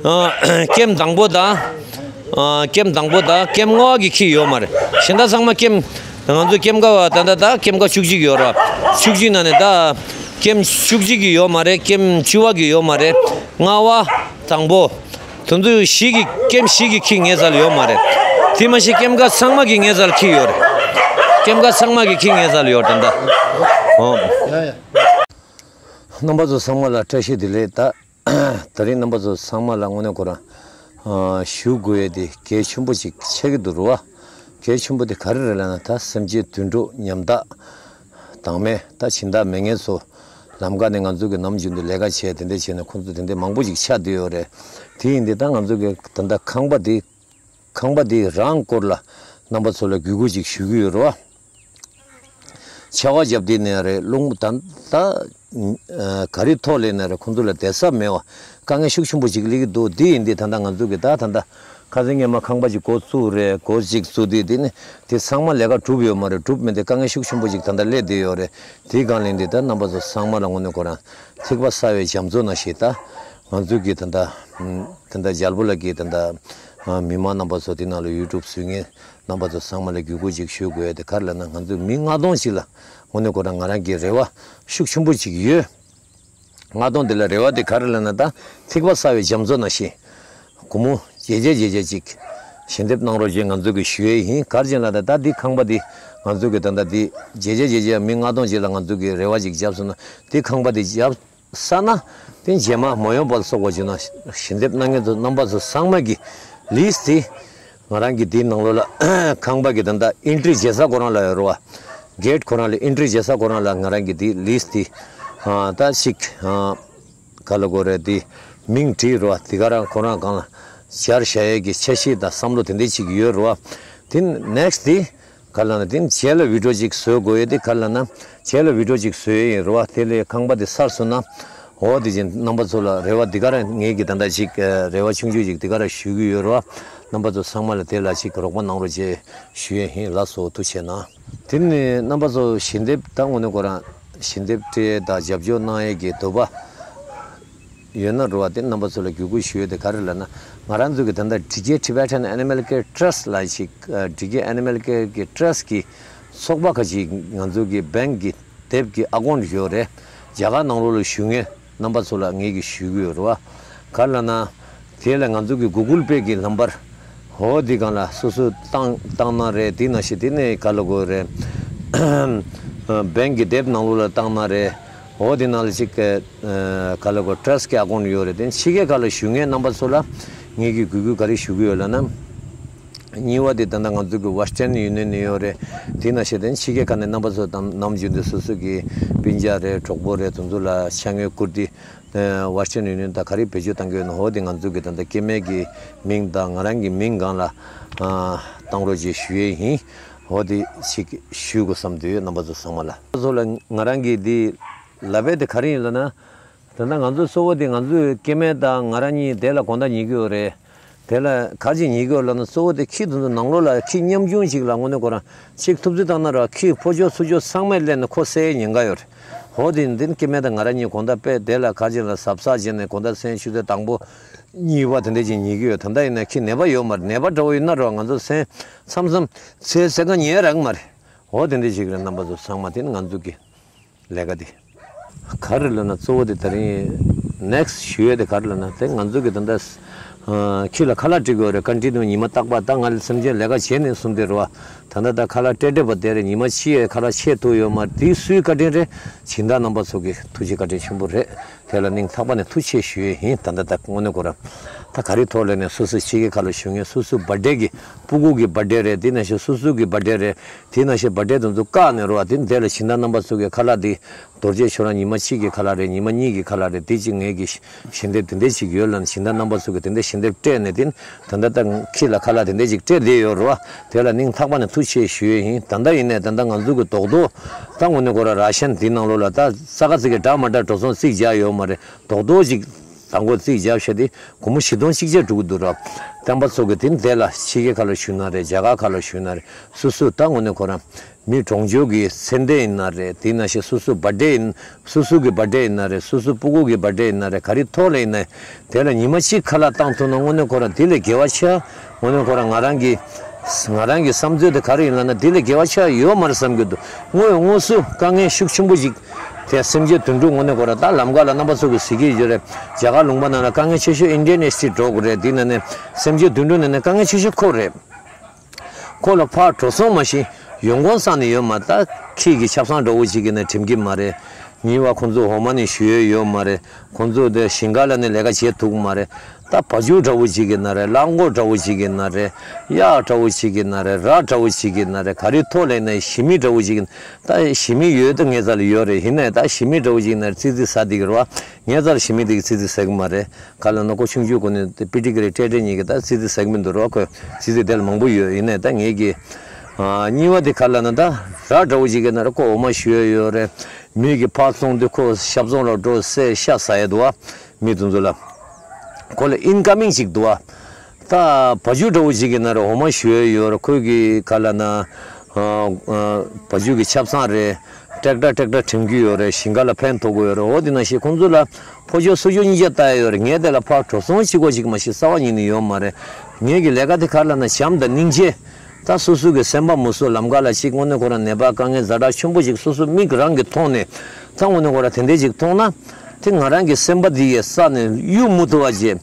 ཨ་ཀེམ་དང་པོ་དང་། ཨ་ཀེམ་དང་པོ་དང་ཀེམ་ལྔ་པ་གི་ཁྱི་ཡོད་མ་རེད། གཞན་དག་ཚང་མ་ཀེམ། ང་ཚོ་ཀེམ་ཀ་བ་ད་ད་ད་ཀེམ་ཀ་བཅུ་གཅིག་ཡོད་ར། བཅུ་གཅིག་ནང་ནས་ད་ཀེམ་བཅུ་གཅིག་གི་ཡོད་མ་རེད། ཀེམ་བཅུ་པ་གི་ཡོད་མ་རེད། ལྔ་པ་དང་པོ། དེ་ཚོ་བཞི་གི་ཀེམ་བཞི་གི་ཁྱི་ངའི་རྩ་ལ་ཡོད་མ་རེད། དེ་མ་གཞི་ཀེམ་ཀ་ཚང་མ་གི་ངའི་རྩ་ལ་ཁྱི་ཡོད་རེད། ཀེམ་ཀ་ཚང་མ་གི་ཁྱི་ངའི་རྩ་ལ་ཡོད་རེད་ད། ཨོ། རྣམ་པ་ཚོ་ཚང་མ་ལ་བཀྲ་ཤིས་བདེ་ལེགས་ད། ད་རིང་རྣམ་པ་ཚོ་ཚང་མ་ལ་དངོས་གནས་ཁོ་རང་ཞུ་དགོས་ཡས་དེ་གལ་ཆེན་པོ་ཅིག་ཆགས་ཀྱི་འདུག་རེད་བ། གལ་ཆེན་པོ་དེ་ག་རེ་རེད་ལབ་ན་ད་སེམས་ཅན་དུད་འགྲོ་ཉམ་ཐག་དྭངས་མེད་ད་སྦྱིན་བདག་མེད་མཁན་ཚོ་ལམ་ཁ་ནས་ང་ཚོ་གི་ནམ་རྒྱུན་དུ་ལས་ཀ་བྱས་དེ་འདྲ་བྱས་ནས་ཁོང་ཚོ་དེ་འདྲ་མང་པོ་ཅིག་ཆགས་བསྡད་ཡོད་རེད། དེ་ཡིན་དུས་ད་ང་ཚོ་གི་ད་ལྟ་ཁང་པ་དེ། ཁང་པ་འདི་རང་སྐོར་ལ་རྣམ་པ་ཚོ་ལ་གུས་བཀུར་ཅིག་ཞུ་གི་ཡོད་རེད་བ། ཆར་པ་བརྒྱབ་དུས་ནས་རེད། རླུང་ད་ད་ག་རེ་ཐོག་ལས་ནས་རེད། ཁོང་ཚོ་ལ་བསྡད་ས་མེད་བ། དཀའ་ངལ་ཤུགས་ཆེན་པོ་ཅིག་སླེབས་ཀྱི་འདུག་དེ་ཡིན་དུས་ད་ལྟ་ང་ཚོ་གི་ད་ད་ལྟ་ཁ་སང་ཉི་མ་ཁང་པ་ཅིག་འགོ་བཙུགས་རེད། འགོ་ཅིག་བཙུགས་དུས་དེ་ནི་དེ་ཚང་མ་ལས་ཀ་གྲུབ་ཡོད་མ་རེད། གྲུབ་མེད་དེ་དཀའ་ངལ་ཤུགས་ཆེན་པོ་ཅིག་ད་ལྟ་སླེབས་བསྡད་ཡོད་རེད། དེའི་སྒང་ལས་འདི་ད་རྣམ་པ་ཚོ་ཚང་མ་ལ་དངོས་གནས་ཁོ་རང་ཐིགས་པ་བསགས་པའི་རྒྱ་མཚོ་ནང་བཞིན་ད་ང་ཚོ་གི་ད་ལྟ་ད་ལྟ་རྒྱལ་པོ་ལགས་ཀྱི་ད་ལྟ་མི་མང་རྣམ་པ་ཚོ་དེ་ནང་ལ་ཡུ་ཊུབ་བཟོ་མཁན་རྣམ་པ་ཚོ་ཚང་མ་ལ་གུས་བཀུར་ཅིག་ཞུ་དགོས་ཡ་དེ་ག་རེ་ལབ་ན་ང་ཚོ་མི་ལྔ་སྟོང་ཅིག་ལ་དངོས་གནས་ཁོ་རང་ང་རང་གི་རེ་བ་ཤུགས་ཆེན་པོ་ཅིག་ཡོད། ལྔ་སྟོང་དེ་ལ་རེ་བ་དེ་ག་རེ་ལབ་ན་ད་ཐིགས་པ་བསགས་པའི་རྒྱ་མཚོ་ནང་བཞིན། སྒོར་མོ་བརྗེ་བརྗེ་བརྗེ་བརྗེ་ཅིག་ཞལ་འདེབས་གནང་རོགས་ཞེས་ང་ཚོ་གིས་ཞུ་ཡས་ཡིན། ག་རེ་བྱས་ན་ད་ད་འདི་ཁང་པ་འདི་ང་ཚོ་གིས་ད་ལྟ་འདི་བརྗེ་བརྗེ་བརྗེ་བརྗེ་མི་ལྔ་སྟོང་ཅིག་ལ་ང་ཚོ་གིས་རེ་བ་ཅིག་བརྒྱབ་སོང་ན་འདི་ཁང་པ་འདི་བརྒྱབ་ས་ན་དེ་རྗེས་མ་མ་ཡོང་བར་སོགས་པ་བྱུང་ན་ཞལ་འདེབས་གནང་མཁན་ཚོ་རྣམ་པ་ཚོ་ཚང་མ་གི་ལིསི་དེ་ང་རང་གི་འདིའི་ནང་ལོགས་ལ་ཁང་པ་གི་ད་ལྟ་ཨེན་ཊི་རི་བྱེད་ས་ཁོ་རང་ལ་ཡོད་རེད་བ། གེ་ཊི་ཁོ་རང་ལ་ཨེན་ཊི་རི་བྱེད་ས་ཁོ་རང་ལ་ང་རང་གི་འདིའི་ལིསི་དེ་ད་ཅིག་ག་ལ་གོ་རེད་དེ་མིང་བྲིས་རོ། དེ་ག་རང་ཁོ་རང་སྒང་ལ་སྦྱར་བཞག་ཡས་ཀྱི་འཆར་གཞི་དང་བསམ་བློ་དེ་འདྲ་ཅིག་ཡོད་རོ། དེ་ནེག་སི་དེ་ག་ལ་ན་དེ་རྗེས་ལ་བི་ཌི་ཡོ་ཅིག་བཟོ་དགོས་ཡས་དེ་ག་ལ་ན་རྗེས་ལ་བི་ཌི་ཡོ་ཅིག་བཟོ་ཡས་ཡིན་རོ། དེ་ལས་ཁང་པ་དེ་ཚར་སོང་ན་ འོ་དེ་བཞིན་རྣམ་པ་ཚོ་ལ་རེ་བ་འདི་ག་རང་ངེད་ཀྱི་ད་ལྟ་ཅིག་ཨ་རེ་བ་ཆུང་ཆུང་ཅིག་འདི་ག་རང་ཞུ་གི་ཡོད་རེད་བ། རྣམ་པ་ཚོ་ཚང་མ་ལ་དེ་ལ་ཅིག་རོགས་པ་གནང་རོགས་བྱེད་ཞུ་ཡས་ཡིན། ལགས་སོ། ཐུགས་རྗེ་གནང་། དེ་ནས་རྣམ་པ་ཚོ་ཞལ་འདེབས་ད་དངོས་གནས་ཁོ་རང་ཞལ་འདེབས་སྤྲད་དང་རྒྱབ་སྐྱོར་གནང་ཡས་ཀྱི་འདོད་པ་ཡོད་ན་རེད་བ། དེ་རྣམ་པ་ཚོ་ལ་བརྒྱུད་སྐུལ་ཞུ་ཡས་དེ་ག་རེ་ལབ་ན། ང་རང་ཚོ་གི་ད་ལྟ་ཌི་ཀེ་Tibetan Animal Care Trust ལབ་ཅིག་ཨ་ཌི་ཀེ་Animal Care གི་Trust གི་ཚོགས་པ་ཁ་ཅིག་ང་ཚོ་གི་བེང་གི་དེབ་ཀྱི་ཨ་ཀོན་ཡོད་རེད། རྒྱ་གར་ནང་ལོགས་ལ་བཞུགས་མཁན་རྣམ་པ་ཚོ་ལ་ངེད་ཀྱིས་ཞུ་གི་ཡོད་རེད་བ། ག་རེ་ལབ་ན། དེ་ལ་ང་ཚོ་གི་Google Pay གི་ལམ་བར་འོ་འདི་སྒང་ལ་སོ་སོ་བཏང་བཏང་ན་རེད། དེ་ནང་བཞིན་དེ་ནས་ག་ལ་དགོས་རེད། བེང་གི་དེབ་ནང་ལོགས་ལ་བཏང་ན་རེད། འོ་དེ་ནང་ལ་ཅིག་ག་ལ་དགོས་Trust གི་ཨ་ཀོན་ཡོད་རེད། དེ་ཕྱི་རྒྱལ་ཁག་ལ་བཞུགས་མཁན་རྣམ་པ་ཚོ་ལ་ངེད་ཀྱིས་བརྒྱུད་སྐུལ་ག་རེ་ཞུ་གི་ཡོད་ལབ་ན། གཉིས་པ་དེ་ད་ལྟ་ང་ཚོ་གི་Western Union ནས་ཡོད་རེད། དེ་ནང་བཞིན་དེ་ཕྱི་རྒྱལ་ཁག་ནས་རྣམ་པ་ཚོ་དང་ནམ་རྒྱུན་དུ་སོ་སོ་གི་སྤུན་ཀྱག་རེད། གྲོགས་པོ་རེད། དེ་ཚོ་ལ་ཕྱག་དངུལ་བསྐུར་ཏེ་Western Union དང་ག་རེ་བེད་སྤྱོད་བཏང་གི་ཡོད་ན། འོ་དེ་ང་ཚོ་གི་ད་ལྟ་སྐྱེ་དམན་གྱི་མིང་དང་ང་རང་གི་མིང་སྒང་ལ་བཏང་རོགས་ཅེས་ཞུ་ཡས་ཡིན། འོ་དེ་ཞིག་ཞུ་དགོས་བསམ་དུས་རྣམ་པ་ཚོ་ཚང་མ་ལ། ཚོ་ལ་ང་རང་གི་འདི་ལབ་པ་དེ་ག་རེ་ཡིན་ལབ་ན། ད་ལྟ་ང་ཚོ་གཙོ་བོ་དེ་ང་ཚོའི་སྐྱེ་དམན་དང་ང་རང་གཉིས་དེ་ལ་དགོང་དག་ཉལ་གྱི་ཡོད་རེད། དེ་ལ་ག་ཅིག་ཉལ་གྱི་ཡོད་ལབ་ན། གཙོ་བོ་དེ་ཁྱི་དེ་ཚོ་ནང་ལོགས་ལ་ཁྱི་ཉམ་ཆུང་ཅིག་ལ་དངོས་གནས་ཁོ་རང་ཅིག་ཐུབ་ཚོད་བཏང་ན་ར་ཁྱི་ཕོ་ཅོག་ཚུར་ཅོག་ཚང་མས་སླེབས་ནས་ཁོ་བསད་ཉེན་ཁ་ཡོད་རེད། འོ་དེ་འདི་སྐྱེ་དམན་དང་ང་རང་གཉིས་དགོང་དག་དཔེ་དེ་ལ་ག་ཅིག་ལ་གཟབ་གཟབ་བྱས་ནས་དགོང་དག་མཚན་ཆུ་ཚོད་དང་པོ་གཉིས་པ་དེ་འདྲ་ཅིག་ཉལ་གྱི་ཡོད། ད་ལྟ་ཡིན་ན་ཁྱི་ནད་པ་ཡོད་མ་རེད། ནད་པ་འདྲ་བོ་ཡིན་ན་ར་ང་ཚོ་མཚན་མཚམས་མཚམས་ཚེ་ཚེ་གང་ཉལ་རག་མ་རེད། འོ་དེ་འདྲ་ཅིག་རེད། རྣམ་པ་ཚོ་ཚང་མ་དེ་ནི་ང་ཚོ་གི་ལས་ཀ་དེ། ག་རེ་ལབ་ན། གཙོ་བོ་དེ་ད་རིང་next ཞུ་ཡས་དེ་ག་རེ་ལབ་ན། དེ་ང་ཚོ་གི་ད་ལྟ་ཨ་ཁྱི་ལ་ཁ་ལག་སྤྲད་དགོས་རེད། བཀའ་དྲིན་དུ་ཉི་མ་རྟག་པར་ད་ང་ལ་སེམས་ཅན་ལས་ཀ་བྱས་ནས་གསུངས་དེ་རེད་བ། ད་ལྟ་ད་ཁ་ལག་སྤྲད་སྤྲད་པ་དེ་རེད། ཉི་མ་ཕྱི་ཡས་ཁ་ལག་ཆད་ཐུབ་ཡོད་མ་རེད། དེ་སུའི་བཀའ་དྲིན་རེད། སྦྱིན་བདག་རྣམ་པ་ཚོ་གི་ཐུགས་རྗེ་བཀའ་དྲིན་ཆེན་པོ་རེད། དེ་ལ་སྙིང་ཐག་པ་ནས་ཐུགས་རྗེ་ཆེ་ཞུ་ཡས་ཡིན། ད་ལྟ་ད་དངོས་གནས་ཁོ་རང་ད་ག་རེ་ཐོག་ལས་ནས་སོ་སོ་ཕྱི་རྒྱལ་ཁག་ལ་བཞུགས་མཁན་སོ་སོའི་བར་ཌེ་གི་སྤུ་གུ་གི་བར་ཌེ་རེད། དེ་ནང་བཞིན་སོ་སོ་གི་བར་ཌེ་རེད། དེ་ནང་བཞིན་བར་ཌེ་དེ་ཚོ་བཀག་ནས་རོ། དེ་དེ་ལ་སྦྱིན་བདག་རྣམ་པ་ཚོ་གི་ཁ་ལག་དེ་རྡོ་རྗེ་ཁྱོད་རང་ཉི་མ་གཅིག་གི་ཁ་ལག་རེད། ཉི་མ་གཉིས་ཀྱི་ཁ་ལག་རེད། དེ་གཅིག་ངེད་ཀྱི་ཞལ་འདེབས་དེ་འདྲ་ཅིག་ཡོད་ལབ་ནས་སྦྱིན་བདག་རྣམ་པ་ཚོ་གི་དེ་འདྲ་ཞལ་འདེབས་སྤྲད་ནས་དེ་ད་ལྟ་ད་ཁྱི་ལ་ཁ་ལག་དེ་འདྲ་ཅིག་སྤྲད་བསྡད་ཡོད་རོ། དེ་ལ་སྙིང་ཐག་པ་ནས་ཐུགས་རྗེ་ཆེ་ཞུ་ཡས་ཡིན། ད་ལྟ་ཡིན་ནས་ད་ལྟ་ང་ཚོ་གི་རྡོག་རྡོག་ད་དངོས་གནས་ཁོ་ར་ར་ཤན་དེ་ནང་ལོགས་ལ་ད་ས་ཁ་ཚིག་གི་འདྲ་མ་འདྲ་འགྲོ་སོང་རྩིས་རྒྱག་ཡོད་མ་རེད། རྡོག་རྡོག་ཅིག་དང་པོ་རྩིས་རྒྱབ་བྱས་ཏེ་སྒོར་མོ་བཞི་སྟོང་གཅིག་བརྒྱ་འགྲོ་གི་འདུག་ར། བསྟན་པ་ཚོ་གི་དེ་འདི་ལ་ཕྱི་རྒྱལ་ཁག་ལ་བཞུགས་ན་རེད། རྒྱ་གར་ཁག་ལ་བཞུགས་ན་རེད། སོ་སོ་ད་དངོས་གནས་ཁོ་རང་མི་གྲོང་ཆོག་གི་ཚེ་འདས་ཡིན་ན་རེད། དེ་ནང་བཞིན་སོ་སོ་བར་ཌེ་ཡིན། སོ་སོ་གི་བར་ཌེ་ཡིན་ན་རེད། སོ་སོ་སྤུ་གུ་གི་བར་ཌེ་ཡིན་ན་རེད། ག་རེ་ཐོག་ལ་ཡིན་ན་དེ་ལ་ཉི་མ་གཅིག་ཁ་ལག་བཏང་ཐུབ་ན་དངོས་གནས་ཁོ་རང་དེ་ལས་དགེ་བ་ཆེ། དངོས་གནས་ཁོ་རང་ང་རང་གི་ང་རང་གི་བསམ་ཚུལ་དེ་ག་རེ་ཡིན་ལབ་ན། དེ་ལས་དགེ་བ་ཆེ་ཡོད་མ་རེད་བསམ་གྱི་འདུག་དངོས་དངོས་སུ་དཀའ་ངལ་ཤུགས་ཆེན་པོ་ཞིག་དེ་སེམས་ཅན་དུད་འགྲོ་དངོས་གནས་ཁོ་རང་ད་ལམ་ཁ་ལ་རྣམ་པ་ཚོ་གི་གཟིགས་ཀྱི་ཡོད་རེད། རྒྱ་གར་ལུང་པ་ནང་ལ་དཀའ་ངལ་ཆེ་ཤོས་ཨིན་ཌི་ཡན་ཨེ་སི་ཊི་འགྲོ་དགོས་རེད། དེ་ནང་ནས་སེམས་ཅན་དུད་འགྲོ་ནང་ནས་དཀའ་ངལ་ཆེ་ཤོས་ཁོ་རེད། ཁོ་ལ་ཕར་འགྲོ་སོང་མ་ཤེས་ཡོང་དགོས་བསམ་ནས་ཡོད་མ་རེད། ད་ཁྱི་གི་ཆབ་གསང་འདྲ་བོ་ཅིག་གི་ནས་འགྲིམ་གྱི་མ་རེད། གཉིས་པ་ཁོང་ཚོ་འོ་མ་ནས་ཞུ་ཡས་ཡོད་མ་རེད། ཁོང་ཚོ་དེ་ཞིང་ཁ་ལ་ནས་ལས་ཀ་བྱེད་ཐུབ་ཀྱི་མ་རེད། ད་བ་ཕྱུགས་འདྲ་བོ་ཅིག་གི་ན་རེད། གླང་གོག་འདྲ་བོ་ཅིག་གི་ན་རེད། གཡག་འདྲ་བོ་ཅིག་གི་ན་རེད། ར་འདྲ་བོ་ཅིག་གི་ན་རེད། ག་རེ་ཐོག་ལས་ནས་ཞི་མི་འདྲ་བོ་ཅིག་གི་ད་ཞི་མི་ཡོད་ད་ངའི་རྩ་ལ་ཡོད་རེད། ཡིན་ནའི་ད་ཞི་མི་འདྲ་བོ་ཅིག་ན་རེད། ཙི་ཙི་ཟ་བསྡད་ཀྱི་རེད་བ། ངའི་རྩ་ལ་ཞི་མི་དེ་གི་ཙི་ཙི་ཟ་གི་མ་རེད། ག་ལ་ན་ཁོ་ཆུང་ཆུང་གོ་ནས་པི་ཏི་ཀི་རེ་སྤྲད་སྤྲད་ཉིད་ཀྱི་ད་ཙི་ཙི་ཟ་གི་མི་འདུག་རོ། ཁོས་ཙི་ཙི་དེ་ལ་མང་པོ་ཡོད། ཡིན་ནའི་ད་ངེད་ཀྱི་ཨ་གཉིས་པ་དེ་ག་ལ་ན་ད་ར་འདྲ་བོ་ཅིག་གི་ན་ར་ཁོ་འོ་མ་ཞུ་ཡས་ཡོད་རེད། མི་གི་ཕར་སོང་དུས་ཁོ་ཞབས་ཙོང་ལ་འགྲོ་སེ་ཤ་ཟ་ཡས་འདུག་བ། མི་དེ་ཚོ་ལ་ཁོ་ལ་ཨིན་ཀ་མིང་ཅིག་འདུག་བ། ད་བ་ཕྱུགས་འདྲ་བོ་ཅིག་གི་ན་ར་འོ་མ་ཞུ་ཡས་ཡོད་རེད། ཁོས་གི་ག་ལ་ན་ཨ་ཨ་བ་ཕྱུགས་གི་ཆབ་གསང་རེད། ཀྲེག་ཊར་ཀྲེག་ཊར་འགྲིམ་གྱི་ཡོད་རེད། ཞིང་ཁ་ལ་ཕན་ཐོགས་ཀྱི་ཡོད་རེད། འོ་དེ་ནང་བཞིན་ཁོང་ཚོ་ལ་ཕོ་ཅོག་སོ་ཅོག་གཉིས་ཆ་ལྟ་ཡ་ཡོད་རེད། ངས་དེ་ལ་ཕར་འགྲོ་སོང་གཅིག་གོ་གཅིག་མ་ཤི་རྩ་བ་ཉིད་ནས་ཡོད་མ་རེད། ངེད་ཀྱི་ལས་ཀ་དེ་ག་ལ་ན་བྱམས་དང་སྙིང་རྗེ། ད་སོ་སོ་གི་སེམས་པ་མུ་སུ་ལམ་ཁ་ལ་གཅིག་དངོས་གནས་ཁོ་རང་ནད་པ་དཀའ་ངལ་ཛ་དྲག་ཆེན་པོ་ཅིག་སོ་སོ་མིག་རང་གིས་མཐོང་ནས་ད་དངོས་གནས་ཁོ་རང་དེ་འདྲས་ཅིག་མཐོང་ན་དེ་ང་རང་གི་སེམས་པ་འདི་ཡི་ས་ནས་གཡུག་མུ་ཐུབ་པ་བྱས།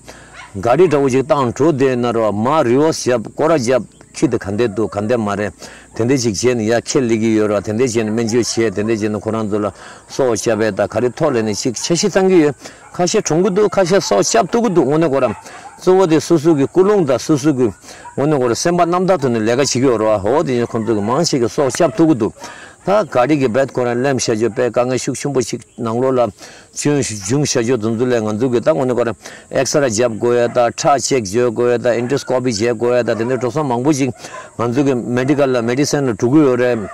ག་རི་འདྲ་བོ་ཅིག་བཏང་འགྲོ་བསྡད་ན་རོ་མ་རི་ཝར་སི་བརྒྱབ་སྐོར་ར་བརྒྱབ། ཁྱི་དེ་ག་འདྲས་འདུག་ག་འདྲས་མ་རེད། དེ་འདྲས་ཅིག་བྱས་ནས་ཡ་ཁྱི་ལི་གི་ཡོད་ར། དེ་འདྲས་བྱས་ནས་སྨན་བཅོས་བྱས། དེ་འདྲས་བྱས་ནས་ཁོ་རང་ཚོ་ལ་སྲོག་སྐྱབས་པས་ད་ག་རི་ཐོག་ལས་ནས་ཅིག་འཆར་གཞི་བཏང་གི་ཡོད། ཁ་ཤས་གྲོངས་གི་འདུག་ཁ་ཤས་སྲོག་སྐྱབས་ཐུབ་གི་འདུག་དངོས་གནས་ཁོ་རང་གཙོ་བོ་དེ་སོ་སོ་གི་ཀུན་སློང་དང་སོ་སོ་གི་དངོས་གནས་ཁོ་རང་སེམས་པ་རྣམ་དག་ཐོག་ནས་ལས་ཀ་བྱེད་ཀྱི་ཡོད་ར། འོ་དེ་ཡིན་ཁོང་ཚོ་གི་མང་ཆེ་གི་སྲོག་སྐྱབས་ཐུབ་གི་འདུག་ད་ག་རི་གི་བེད་ཁོ་རང་ལེམ་བྱ་རྒྱུ་དཔེ་དཀའ་ངལ་ཤུགས་ཆེན་པོ་ཞིག་ནང་ལོགས་ལ་བྱུང་བྱུང་བྱ་རྒྱུ་དེ་ཚོ་ལས་ང་ཚོ་གི་ད་དངོས་གནས་ཁོ་རང་ཨེག་སི་རེ་རྒྱབ་དགོས་ཡ་ད་ཁྲག་ཅེག་བྱེད་དགོས་ཡ་ད་ཨིན་ཌོ་སི་ཀོ་པི་བྱེད་དགོས་ཡ་ད་དེ་འདྲའི་འགྲོ་སོང་མང་པོ་ཞིག་ང་ཚོ་གི་མེ་ཌི་ཀལ་ལ་མེ་ཌི་སན་ལ་འགྲོ་གི་ཡོད་རེད།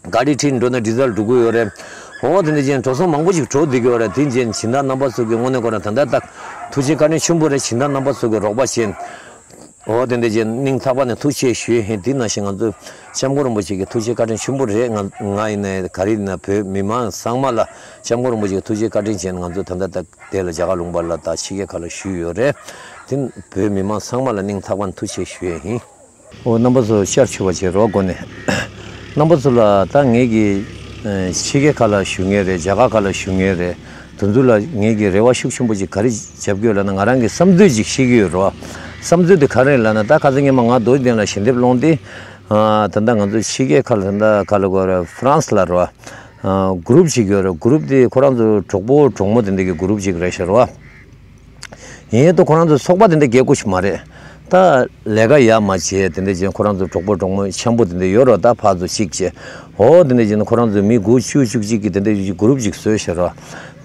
ག་རི་ཁྲིད་འགྲོ་ན་ཌི་ཟལ་འགྲོ་གི་ཡོད་རེད། འོ་དེ་འདྲ་ཅན་འགྲོ་སོང་མང་པོ་ཞིག་འགྲོ་བསྡད་ཀྱི་ཡོད་རེད། དེ་ཅན་སྦྱིན་བདག་རྣམ་པ་ཚོ་གི་ངོས་ནས་ཁོ་རང་ད་ལྟ་ད་ཐུགས་རྗེ་བཀའ་དྲིན་ཆེན་པོ་རེད། སྦྱིན་བདག་རྣམ་པ་ཚོ་གི་རོགས་པ་བྱས། འོ་དེ་འདྲ་ཅན་སྙིང་ཐག་པ་ནས་ཐུགས་རྗེ་ཆེ་ཞུ་ཡས་ཡིན། དེ་ནང་བཞིན་ང་ཚོ་སྐྱབས་མགོན་རིན་པོ་ཆེ་གི་ཐུགས་རྗེ་བཀའ་དྲིན་ཆེན་པོ་རེད། ང་ང་ཡིན་ནའི་ག་རེ་ཡིན་ན་བོད་མི་མང་ཚང་མ་ལ་སྐྱབས་མགོན་རིན་པོ་ཆེ་གི་ཐུགས་རྗེ་བཀའ་དྲིན་ཆེ། ང་ཚོ་ད་ལྟ་ད་དེ་ལ་རྒྱ་གར་ལུང་པ་ལ་ད་ཕྱི་རྒྱལ་ཁག་ལ་བཞུགས་ཡོད་རེད། དེ་བོད་མི་མང་ཚང་མ་ལ་སྙིང་ཐག་པ་ནས་ཐུགས་རྗེ་ཆེ་ཞུ་ཡས་ཡིན། འོ་རྣམ་པ་ཚོ་ཤར་ཆུ་བ་བྱེད་རོགས་གོ་ནས། རྣམ་པ་ཚོ་ལ་ད་ངེད་ཀྱི་ཕྱི་རྒྱལ་ཁག་ལ་བཞུགས་མཁན་རེད། རྒྱ་གར་ཁག་ལ་བཞུགས་མཁན་རེད། དེ་ཚོ་ལ་ངེད་ཀྱི་རེ་བ་ཤུགས་ཆེན་པོ་ཅིག་ག་རེ་བརྒྱབ་ཀྱི་ཡོད་ལབ་ན། ང་རང་གི་བསམ་ཚུལ་ཅིག་བཤད་ཀྱི་ཡོད་རེད་བ། བསམ་ཚུལ་དེ་ག་རེ་ལབ་ན། ད་ཁ་སང་ཉི་མ་ང་རྡོ་རྗེ་གདན་ལ་ཞལ་འདེབས་སློང་དེ། ད་ལྟ་ང་ཚོ་ཕྱི་རྒྱལ་ཁག་ལ་ད་ལྟ་ག་ལ་གོ་རེད། ཧྥ་རན་སི་ལ་རེད་བ། གུ་རུབ་ཅིག་ཡོད་རེད། གུ་རུབ་དེ་ཁོ་རང་ཚོ་གྲོགས་པོ་གྲོགས་མོ་དེ་འདྲ་གི་གུ་རུབ་ཅིག་རེད་ཤག་རེད་བ། ཡིན་ཡང་ད་ཁོ་རང་ཚོ་ཚོགས་པ་དེ་འདྲ་རྒྱག་དགོས་ཤིག་མ་རེད། ད་ལས་ཀ་ཡག་མ་བྱས་དེ་འདྲ་བྱས་ཁོ་རང་ཚོ་གྲོགས་པོ་གྲོགས་མོ་འཆམ་པོ་དེ་འདྲ་ཡོད་རེད། ད་ཕར་ཚུར་གཅིག་བྱས། འོ་དེ་འདྲ་བྱས་ན་ཁོ་རང་ཚོ་མི་དགུ་བཅུ་བཅུ་གཅིག་གི་དེ་འདྲ་གི་གུ་རུབ་ཅིག་བཟོས་བཞག་རེད།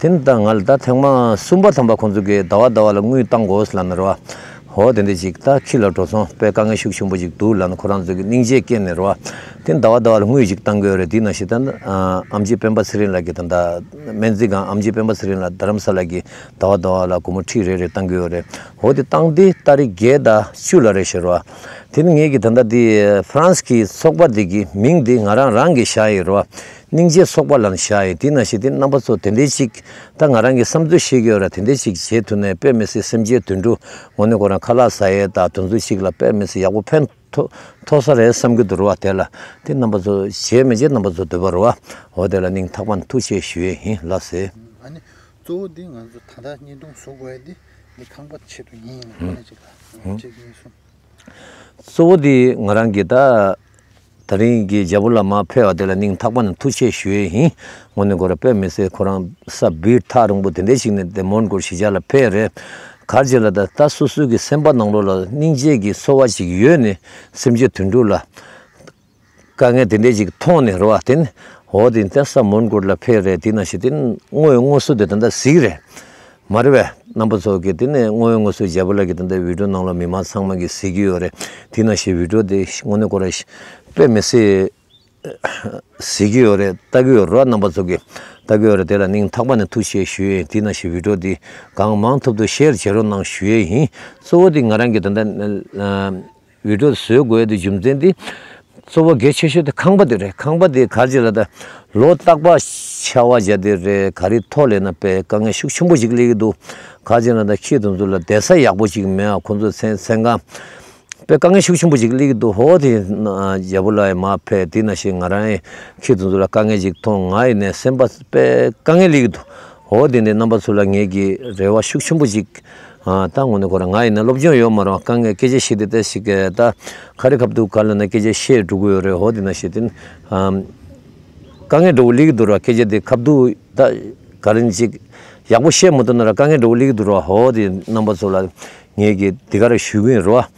དེ་ནི་ད་ང་ལ་ད་ཐེངས་མ་གསུམ་པ་ཐམ་པ་ཁོང་ཚོ་གིས་ཟླ་བ་ཟླ་བ་ལ་དངུལ་བཏང་དགོས་ལབ་ནི་རེད་བ། འོ་དེ་འདྲ་ཅིག་ད་ཁྱི་ལ་འགྲོ་སོང་དཔེ་དཀའ་ངལ་ཤུགས་ཆེན་པོ་ཅིག་འདུག་ལབ་ནི་ཁོ་རང་ཚོ་གིས་སྙིང་རྗེ་སྐྱེས་ནི་རེད་བ། དེ་ནི་ཟླ་བ་ཟླ་བ་ལ་དངུལ་ཅིག་བཏང་གི་ཡོད་རེད། དེ་ནང་བཞིན་ད་ནི་ཨམ་ཆི་སྤེན་པ་ཚེ་རིང་ལགས་ཀྱིས་ད་ལྟ་སྨན་རྩིས་ཁང་ཨམ་ཆི་སྤེན་པ་ཚེ་རིང་ལགས་རྡ་རམ་ས་ལ་གི་ཟླ་བ་ཟླ་བ་ལ་སྒོར་མོ་ཁྲི་རེ་རེ་བཏང་གི་ཡོད་རེད། འོ་དེ་བཏང་དེ་ཏ་རིག་བརྒྱད་དང་བཅུ་ལ་རེད་ཤག་རེད་བ། དེ་ནི་ངེད་ཀྱི་ད་ལྟ་དེ་ཧྥ་རན་སི་གི་ཚོགས་པ་དེ་གི་མིང་དེ་ང་རང་རང་གིས་བཞག་ཡོད་རེད་བ། སྙིང་རྗེ་ཚོགས་པ་ལབ་ནས་བཞག་ཡོད། དེ་ནང་བཞིན་དེ་རྣམ་པ་ཚོ་དེ་འདྲའི་ཅིག་ད་ང་རང་གི་བསམ་ཚུལ་བཤད་ཀྱི་ཡོད་རེད། དེ་འདྲའི་ཅིག་བྱེད་ཐུབ་ནས་དཔེ་མི་སྲིད་སེམས་ཅན་དུད་འགྲོ་དངོས་གནས་ཁོ་རང་ཁ་ལག་ཟ་ཡས་དང་དེ་ཚོ་ཅིག་ལ་དཔེ་མི་སྲིད་ཡག་པོ་ཕན་ཐོགས་ཐོགས་ས་རེད་བསམ་གྱི་འདུག་རེད་བ། དེ་ལ་དེ་རྣམ་པ་ཚོ་བྱས་མི་བྱས་རྣམ་པ་ཚོ་འདོད་པ་རེད་བ། འོ་དེ་ལ་སྙིང་ཐག་པ་ནས་ཐུགས་རྗེ་ཆེ་ཞུ་ཡས་ཡིན་ལགས་སེ། ཨ་ནི་གཙོ་བོ་འདི་ང་ཚོ་ད་ལྟ་བརྙན་ཐུང་བཟོ་དགོས་ཡས་འདི་འདི་ཁང་པ་ཆེད་དུ་ཡིན་ཡིན་ཁོ་ནས་ཅིག་ལ་ཨང་གཅིག་གཉིས་གསུམ། གཙོ་བོ་འདི་ང་རང་གི་ད་ད་རིང་གི་རྒྱལ་པོ་ལ་མར་ཕེབས་པ་དེ་ལ་སྙིང་ཐག་པ་ནས་ཐུགས་རྗེ་ཆེ་ཞུ་ཡས་ཡིན། དངོས་གནས་ཁོ་རང་དཔེ་མི་སྲིད་ཁོ་རང་ས་བིར་ཐག་རིང་པོ་དེ་འདྲ་ཞིག་ནས་དེ་མོན་གྷོ་གཞིས་ཆགས་ལ་ཕེབས་རེད། ག་རེ་བྱས་ལབ་ད་ད་སོ་སོ་གི་སེམས་པ་ནང་ལོགས་ལ་སྙིང་རྗེ་གི་ཚོར་བ་ཅིག་ཡོད་ནས་སེམས་ཅན་དུད་འགྲོ་ལ་དཀའ་ངལ་དེ་འདྲ་ཅིག་མཐོང་ནས་རེད་བ། དེ་ནི་འོ་དེ་ནི་ད་ས་མོན་གྷོ་ལ་ཕེབས་རེད། དེ་ནང་བཞིན་དེ་ནི་དངོས་དངོས་སུ་དེ་ད་ལྟ་གཟིགས་རེད། མ་རེད་པས། རྣམ་པ་ཚོ་གིས་དེ་ནས་དངོས་དངོས་སུ་རྒྱལ་པོ་ལགས་ཀྱི་དེ་འདྲ་བི་ཌིའོ་ནང་ལ་མི་མང་ཚང་མ་གིས་གཟིགས་ཀྱི་ཡོད་རེད། དེ་ནང་བཞིན་བི་ཌིའོ་དེ་དངོས་གནས་ཁོ་རང་དཔེ་མི་སྲིད་གཟིགས་ཀྱི་ཡོད་རེད། ལྟ་གི་ཡོད་རེད། རྣམ་པ་ཚོ་གིས་ལྟ་གི་ཡོད་རེད། དེ་ལ་སྙིང་ཐག་པ་ནས་ཐུགས་རྗེ་ཆེ་ཞུ་ཡས་ཡིན། དེ་ནང་བཞིན་བི་ཌིའོ་དེ་གང་མང་ཐུབ་ཐུབ་ཤེར་བྱེད་རོགས་གནང་ཞུ་ཡས་ཡིན། གཙོ་བོ་དེ་ང་རང་གིས་དེ་འདྲ་བི་ཌིའོ་བཟོ་དགོས་ཡས་དེ་རྒྱུ་མཚན་དེ་གཙོ་བོ་གལ་ཆེ་ཤོས་དེ་ཁང་པ་དེ་རེད། ཁང་པ་དེ་ག་རེ་ལབ་ད་ལོ་རྟག་པར་ཆར་པ་བརྒྱབ་དེ་རེད། ག་རེ་ཐོག་ལབ་ན་དཔེ་དཀའ་ངལ་ཤུགས་ཆེན་པོ་ཞིག་སླེབས་ཀྱི་འདུག་ག་རེ་ལབ་ད་ཁྱི་དེ་ཚོ་ལ་བསྡད་ས་ཡག་པོ་ཞིག་མེད་པ། ཁོ་ཚོ་མཚན་མཚན་གང་དཔེ་དཀའ་ངལ་ཤུགས་ཆེན་པོ་ཞིག་སླེབས་ཀྱི་འདུག་འོ་དེ་རྒྱལ་པོ་ལགས་ཡང་མར་ཕེབས། དེ་ནང་བཞིན་ང་རང་ཡང་ཁྱི་དེ་ཚོ་ལ་དཀའ་ངལ་ཅིག་མཐོང་། ང་ཡིན་ནའི་སེམས་པ་དཔེ་དཀའ་ངལ་སླེབས་ཀྱི་འདུག་འོ་དེ་ནས་རྣམ་པ་ཚོ་ལ་ངེད་ཀྱི་རེ་བ་ཤུགས་ཆེན་པོ་ཅིག་ཨ་ད་དངོས་གནས་ཁོ་རང་ང་ཡིན་ན་སློབ་སྦྱོང་ཡོད་མ་རེད། དཀའ་ངལ་སྐད་ཆ་བཤད་དེ་ལྟ་ཞིག་གི་ད་ག་རེ་ཁ་བསྡུར་ག་ལབ་ན་སྐད་ཆ་བཤད་འགྲོ་གི་ཡོད་རེད། འོ་དེ་ནང་བཞིན་དེ་ཨམ་དཀའ་ངལ་འདྲ་བོ་སླེབས་ཀྱི་འདུག་ར། སྐད་ཆ་དེ་ཁ་བསྡུར་ད་ག་རེ་ཅིག་ཡག་པོ་བཤད་མ་ཐུབ་ན་ར་དཀའ་ངལ་འདྲ་བོ་སླེབས་ཀྱི་འདུག་ར། འོ་དེ་རྣམ་པ་ཚོ་ལ་ངེད་ཀྱིས་དེ་ག་རེ་ཞུ་གི་ཡིན་ར།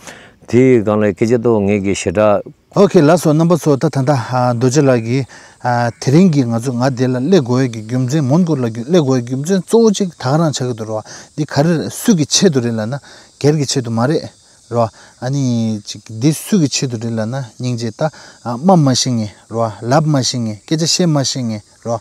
དེའི་སྒང་ལ་སྐད་ཆ་ཏོ་ངེད་ཀྱིས་ཞེ་དྲག་ཨོ་ཁེ་ལགས་སོ། རྣམ་པ་ཚོ་ད་ད་ལྟ་ཨ་རྡོ་རྗེ་ལགས་ཀྱིས་ཨ་དེ་རིང་གི་ང་ཚོ་ང་འདི་ལ་སླེབས་དགོས་ཡས་ཀྱི་རྒྱུ་མཚན་མོན་གྷོ་ལ་རྒྱུ་སླེབས་དགོས་ཡས་རྒྱུ་མཚན་གཙོ་བོ་གཅིག་ད་ག་རང་ཆགས་ཀྱི་འདུག་ར། འདི་ག་རེ་སུ་གི་ཆེད་དུ་རེད་ལབ་ན་སྒེར་གྱི་ཆེད་དུ་མ་རེད་ར། ཨ་ནི་ཅིག་འདི་སུ་གི་ཆེད་དུ་རེད་ལབ་ན་སྙིང་རྗེ་ད་ཨ་སྨྲ་མ་ཤེས་མཁན་ར། ལབ་མ་ཤེས་མཁན། སྐད་ཆ་བཤད་མ་ཤེས་མཁན་ར།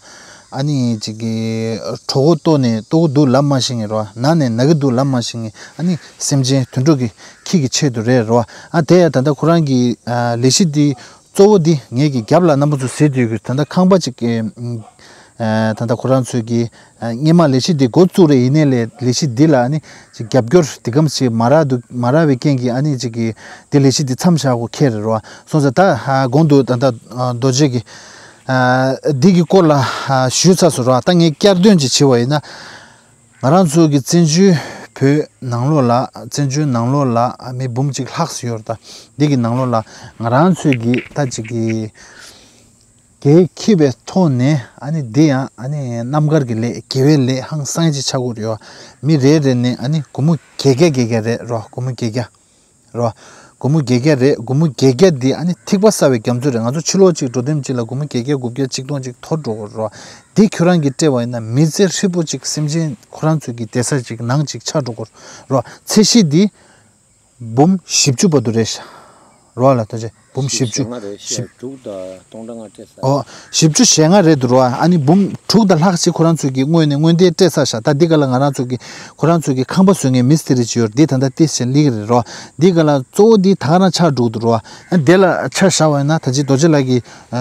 ཨ་ནི་ཅིག་གི་གྲོད་ཁོག་ལྟོགས་ནས་ལྟོགས་ཀྱི་འདུག་ལབ་མ་ཤེས་མཁན་ར། ན་ནས་ན་གི་འདུག་ལབ་མ་ཤེས་མཁན། ཨ་ནི་སེམས་ཅན་དུད་འགྲོ་གི་ཁྱི་གི་ཆེད་དུ་རེད་ར། ཨ་དེ་ཡང་ད་ལྟ་ཁོ་རང་གི་ཨ་ལས་གཞི་འདི་གཙོ་བོ་འདི་ངེད་ཀྱི་རྒྱབ་ལ་རྣམ་པ་ཚོ་གཟིགས་དུས་ཀྱི་ད་ལྟ་ཁང་པ་ཅིག་གི་ཨ་ད་ལྟ་ཁོ་རང་ཚོས་ཀྱི་ཨ་སྔོན་མ་ལས་གཞི་འདི་འགོ་བཙུགས་རེད། ཡིན་ནའི་ལས་ལས་གཞི་འདི་ལ་ཨ་ནི་ཅིག་རྒྱབ་སྐྱོར་འདི་གམ་ཞིག་མ་རག་འདུག་མ་རག་པའི་རྐྱེན་གྱིས་ཨ་ནི་ཅིག་གི་འདི་ལས་གཞི་འདི་མཚམས་བཞག་དགོས་ཁེལ་རེད་ར། སོང་ཙང་ད་ཨ་གོང་དུ་ད་ལྟ་ཨ་རྡོ་རྗེ་གི་ཨ་འདི་གི་སྐོར་ལ་ཨ་ཞུས་ཚར་སོང་ར། ད་ངས་བསྐྱར་ཟློས་ཅིག་བྱས་པ་ཡིན་ན། ང་རང་ཚོ་གི་བཙན་བྱོལ་བོད་ནང་ལོགས་ལ་བཙན་བྱོལ་ནང་ལོགས་ལ་མི་འབུམ་གཅིག་ལྷག་ཙམ་ཡོད་རེད། ད་འདི་གི་ནང་ལོགས་ལ་ང་རང་ཚོས་ཀྱི་ད་ཅིག་གི་གེགས་འཁྱེར་བའི་ཐོག་ནས་ཨ་ནི་འདི་ཡང་ཨ་ནི་རྣམ་དཀར་གྱི་ལས་དགེ་བའི་ལས་ཧང་སང་ཅིག་ཆགས་ཀྱི་ཡོད་རེད་བ། མི་རེ་རེ་ནས་ཨ་ནི་སྒོར་མོ་བརྒྱད་བརྒྱ་བརྒྱད་བརྒྱ་རེད་རོ། སྒོར་མོ་བརྒྱད་བརྒྱ་རོ། སྒོར་མོ་བརྒྱད་བརྒྱ་རེད། སྒོར་མོ་བརྒྱད་བརྒྱ་འདི་ཨ་ནི་ཐིགས་པ་བསགས་པའི་རྒྱ་མཚོ་རེད། ང་ཚོ་ཕྱི་ལོགས་གཅིག་འགྲོ་དུས་གཅིག་ལ་སྒོར་མོ་བརྒྱད་བརྒྱ་དགུ་བརྒྱ་ཆིག་སྟོང་གཅིག་འཐོར་འགྲོ་གི་རོ། འདི་ཁྱོད་རང་གིས་སྤྲད་པ་ཡིན་ན་མི་ཚེ་ཧྲིལ་པོ་གཅིག་སེམས་ཅན་ཁོ་རང་ཚོ་གི་བསྡད་ས་གཅིག་ནང་གཅིག་ཆགས་འགྲོ་གི་རོ། ཚད་གཞི་འདི་འབུམ་བཞི་བཅུ་བར་དུ་རེད་ཤག་རོ། ལ་ཐོ་ཆེ། འབུམ་བཞི་བཅུ། ཞེ་ལྔ་རེད། ཞེ་དྲུག་དང་སྟོང་ཕྲག་ལྔ་སྤྲད་ས། ཨོ། བཞི་བཅུ་ཞེ་ལྔ་རེད་འདུག་རོ། ཨ་ནི་འབུམ་དྲུག་དང་ལྷག་ཅིག་ཁོ་རང་ཚོས་ཀྱི་སྔོན་ནས་སྔོན་བརྡས་སྤྲད་ཚར་ཤག་ད་འདི་ག་ལ་ང་རང་ཚོས་ཀྱི་ཁོ་རང་ཚོས་ཀྱི་ཁང་པ་བཟོ་མཁན་མི་སི་ཏི་རི་ཅིག་ཡོད་རེད། འདི་ད་ལྟ་ཏིས་ཆེན་ལིག་རེད་རོ། འདི་ག་ལ་གཙོ་བོ་འདི་ད་ག་རང་ཆགས་འགྲོ་གི་འདུག་རོ། ཨ་འདི་ལ་ཆ་བཞག་པ་ཡིན་ན་ད་ཅི་རྡོ་རྗེ་ལགས་ཀྱིས་ཨ་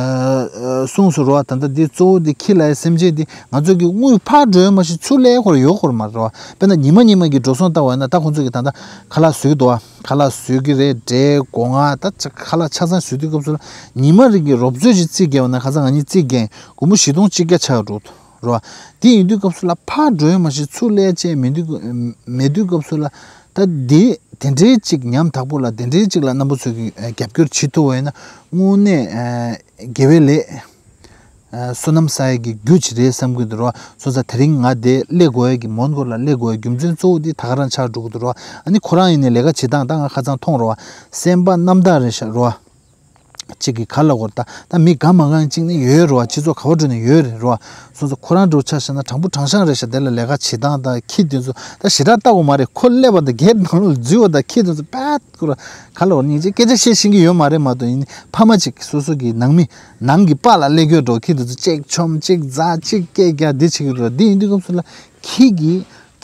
གསུངས་སོང་རོ། ད་ལྟ་འདི་གཙོ་བོ་འདི་ཁྱི་ལ་ཡ་སེམས་ཅན་འདི་ང་ཚོས་ཀྱི་དངུལ་ཕར་འགྲོ་ཡ་མ་གཞི་ཚུར་སླེབས་ཡ་ཁོ་རང་ཡོད་ཁོ་རང་མ་རེད་རོ། དཔེར་ན་ཉི་མ་ཉི་མ་གི་འགྲོ་སོང་བལྟ་བ་ཡིན་ན་ད་ཁོང་ཚོས་ཀྱི་ད་ལྟ་ཁ་ལག་བཟོས་འདུག་ཨ། ཁ་ལག་བཟོས་ཀྱི་རེད། འབྲས་སྒོ་ང་ད་ཆ་ཁ་ལག་ཆ་ཚང་བཟོས་དུས་སྐབས་སུ་ལ་ཉི་མ་རེ་གི་རོབ་ཚོད་ཅིག་རྩིས་རྒྱག་པ་ན་ཁ་སང་ང་གཉིས་རྩིས་རྒྱག་སྒོར་མོ་བཞི་སྟོང་གཅིག་བརྒྱ་ཆགས་འགྲོ་འདུག་རོ། དེ་ཡིན་དུས་སྐབས་སུ་ལ་ཕར་འགྲོ་ཡ་མ་གཞི་ཚུར་སླེབས་ཡ་ཅིག་མེད་དུས་མེད་དུས་སྐབས་སུ་ལ་ད་དེ་དེ་འདྲའི་ཅིག་ཉམ་ཐག་པོ་ལ་དེ་འདྲའི་ཅིག་ལ་རྣམ་པ་ཚོས་ཀྱི་རྒྱབ་སྐྱོར་བྱེད་ཐུབ་པ་ཡིན་ན་དངོས་གནས་དགེ་བའི་ལས། བསོད་ནམས་བསགས་ཡས་ཀྱི་རྒྱུ་ཅིག་རེད་བསམ་གྱི་འདུག་རོ། སོང་ཙང་དེ་རིང་ང་དེ་སླེབས་དགོས་ཡས་ཀྱི་མོན་གྷོ་ལ་སླེབས་དགོས་ཡས་རྒྱུ་མཚན་གཙོ་བོ་དེ་ད་ག་རང་ཆགས་འགྲོ་གི་འདུག་རོ། ཨ་ནི་ཁོ་རང་ཡིན་ནའི་ལས་ཀ་བྱེད་སྟངས་ད་ང་ཁ་སང་མཐོང་རོ། སེམས་པ་རྣམ་དག་རེད་ཤག་རོ། གཅིག་གི་ག་ལ་གོ་ད་ད་མི་དགའ་མ་དགའ་གཅིག་ནི་ཡོད་རོ། སྤྱི་ཚོགས་ག་བ་འགྲོ་ནས་ཡོད་རེད་རོ། སོང་ཙང་ཁོ་རང་འགྲོ་ཆ་བཞག་ན་དྲང་པོ་དྲང་བཞག་རེད་ཤག་དེ་ལ་ལས་ཀ་བྱེད་སྟངས་ད་ཁྱི་དེ་ཚོ་ད་ཞེ་དྲག་ལྟ་དགོས་མ་རེད། ཁོ་སླེབས་པ་ད་གེད་ནང་ལོགས་འཛུལ་བ་ད་ཁྱི་དེ་ཚོ་པད། ཁོ་ར་ག་ལ་བར་སྙིང་རྗེ་སྐད་ཆ་བཤད་ཤེས་ཀྱི་ཡོད་མ་རེད་མ་གཏོགས་ཡིན་ཕ་མ་ཅིག་སོ་སོ་གི་ནང་མི་ནང་གི་པཱ་ལགས་སླེབས་ཡོད་འགྲོ་ཁྱི་དེ་ཚོ་ཅིག་ཆོམ་ཅིག་རྫ་ཅིག་སྐད་རྒྱག་འདི་བྱེད་ཀྱི་འགྲོ། འདི་ཡིན་དུས་སྐབས་སུ་ལ་ཁྱི་གི་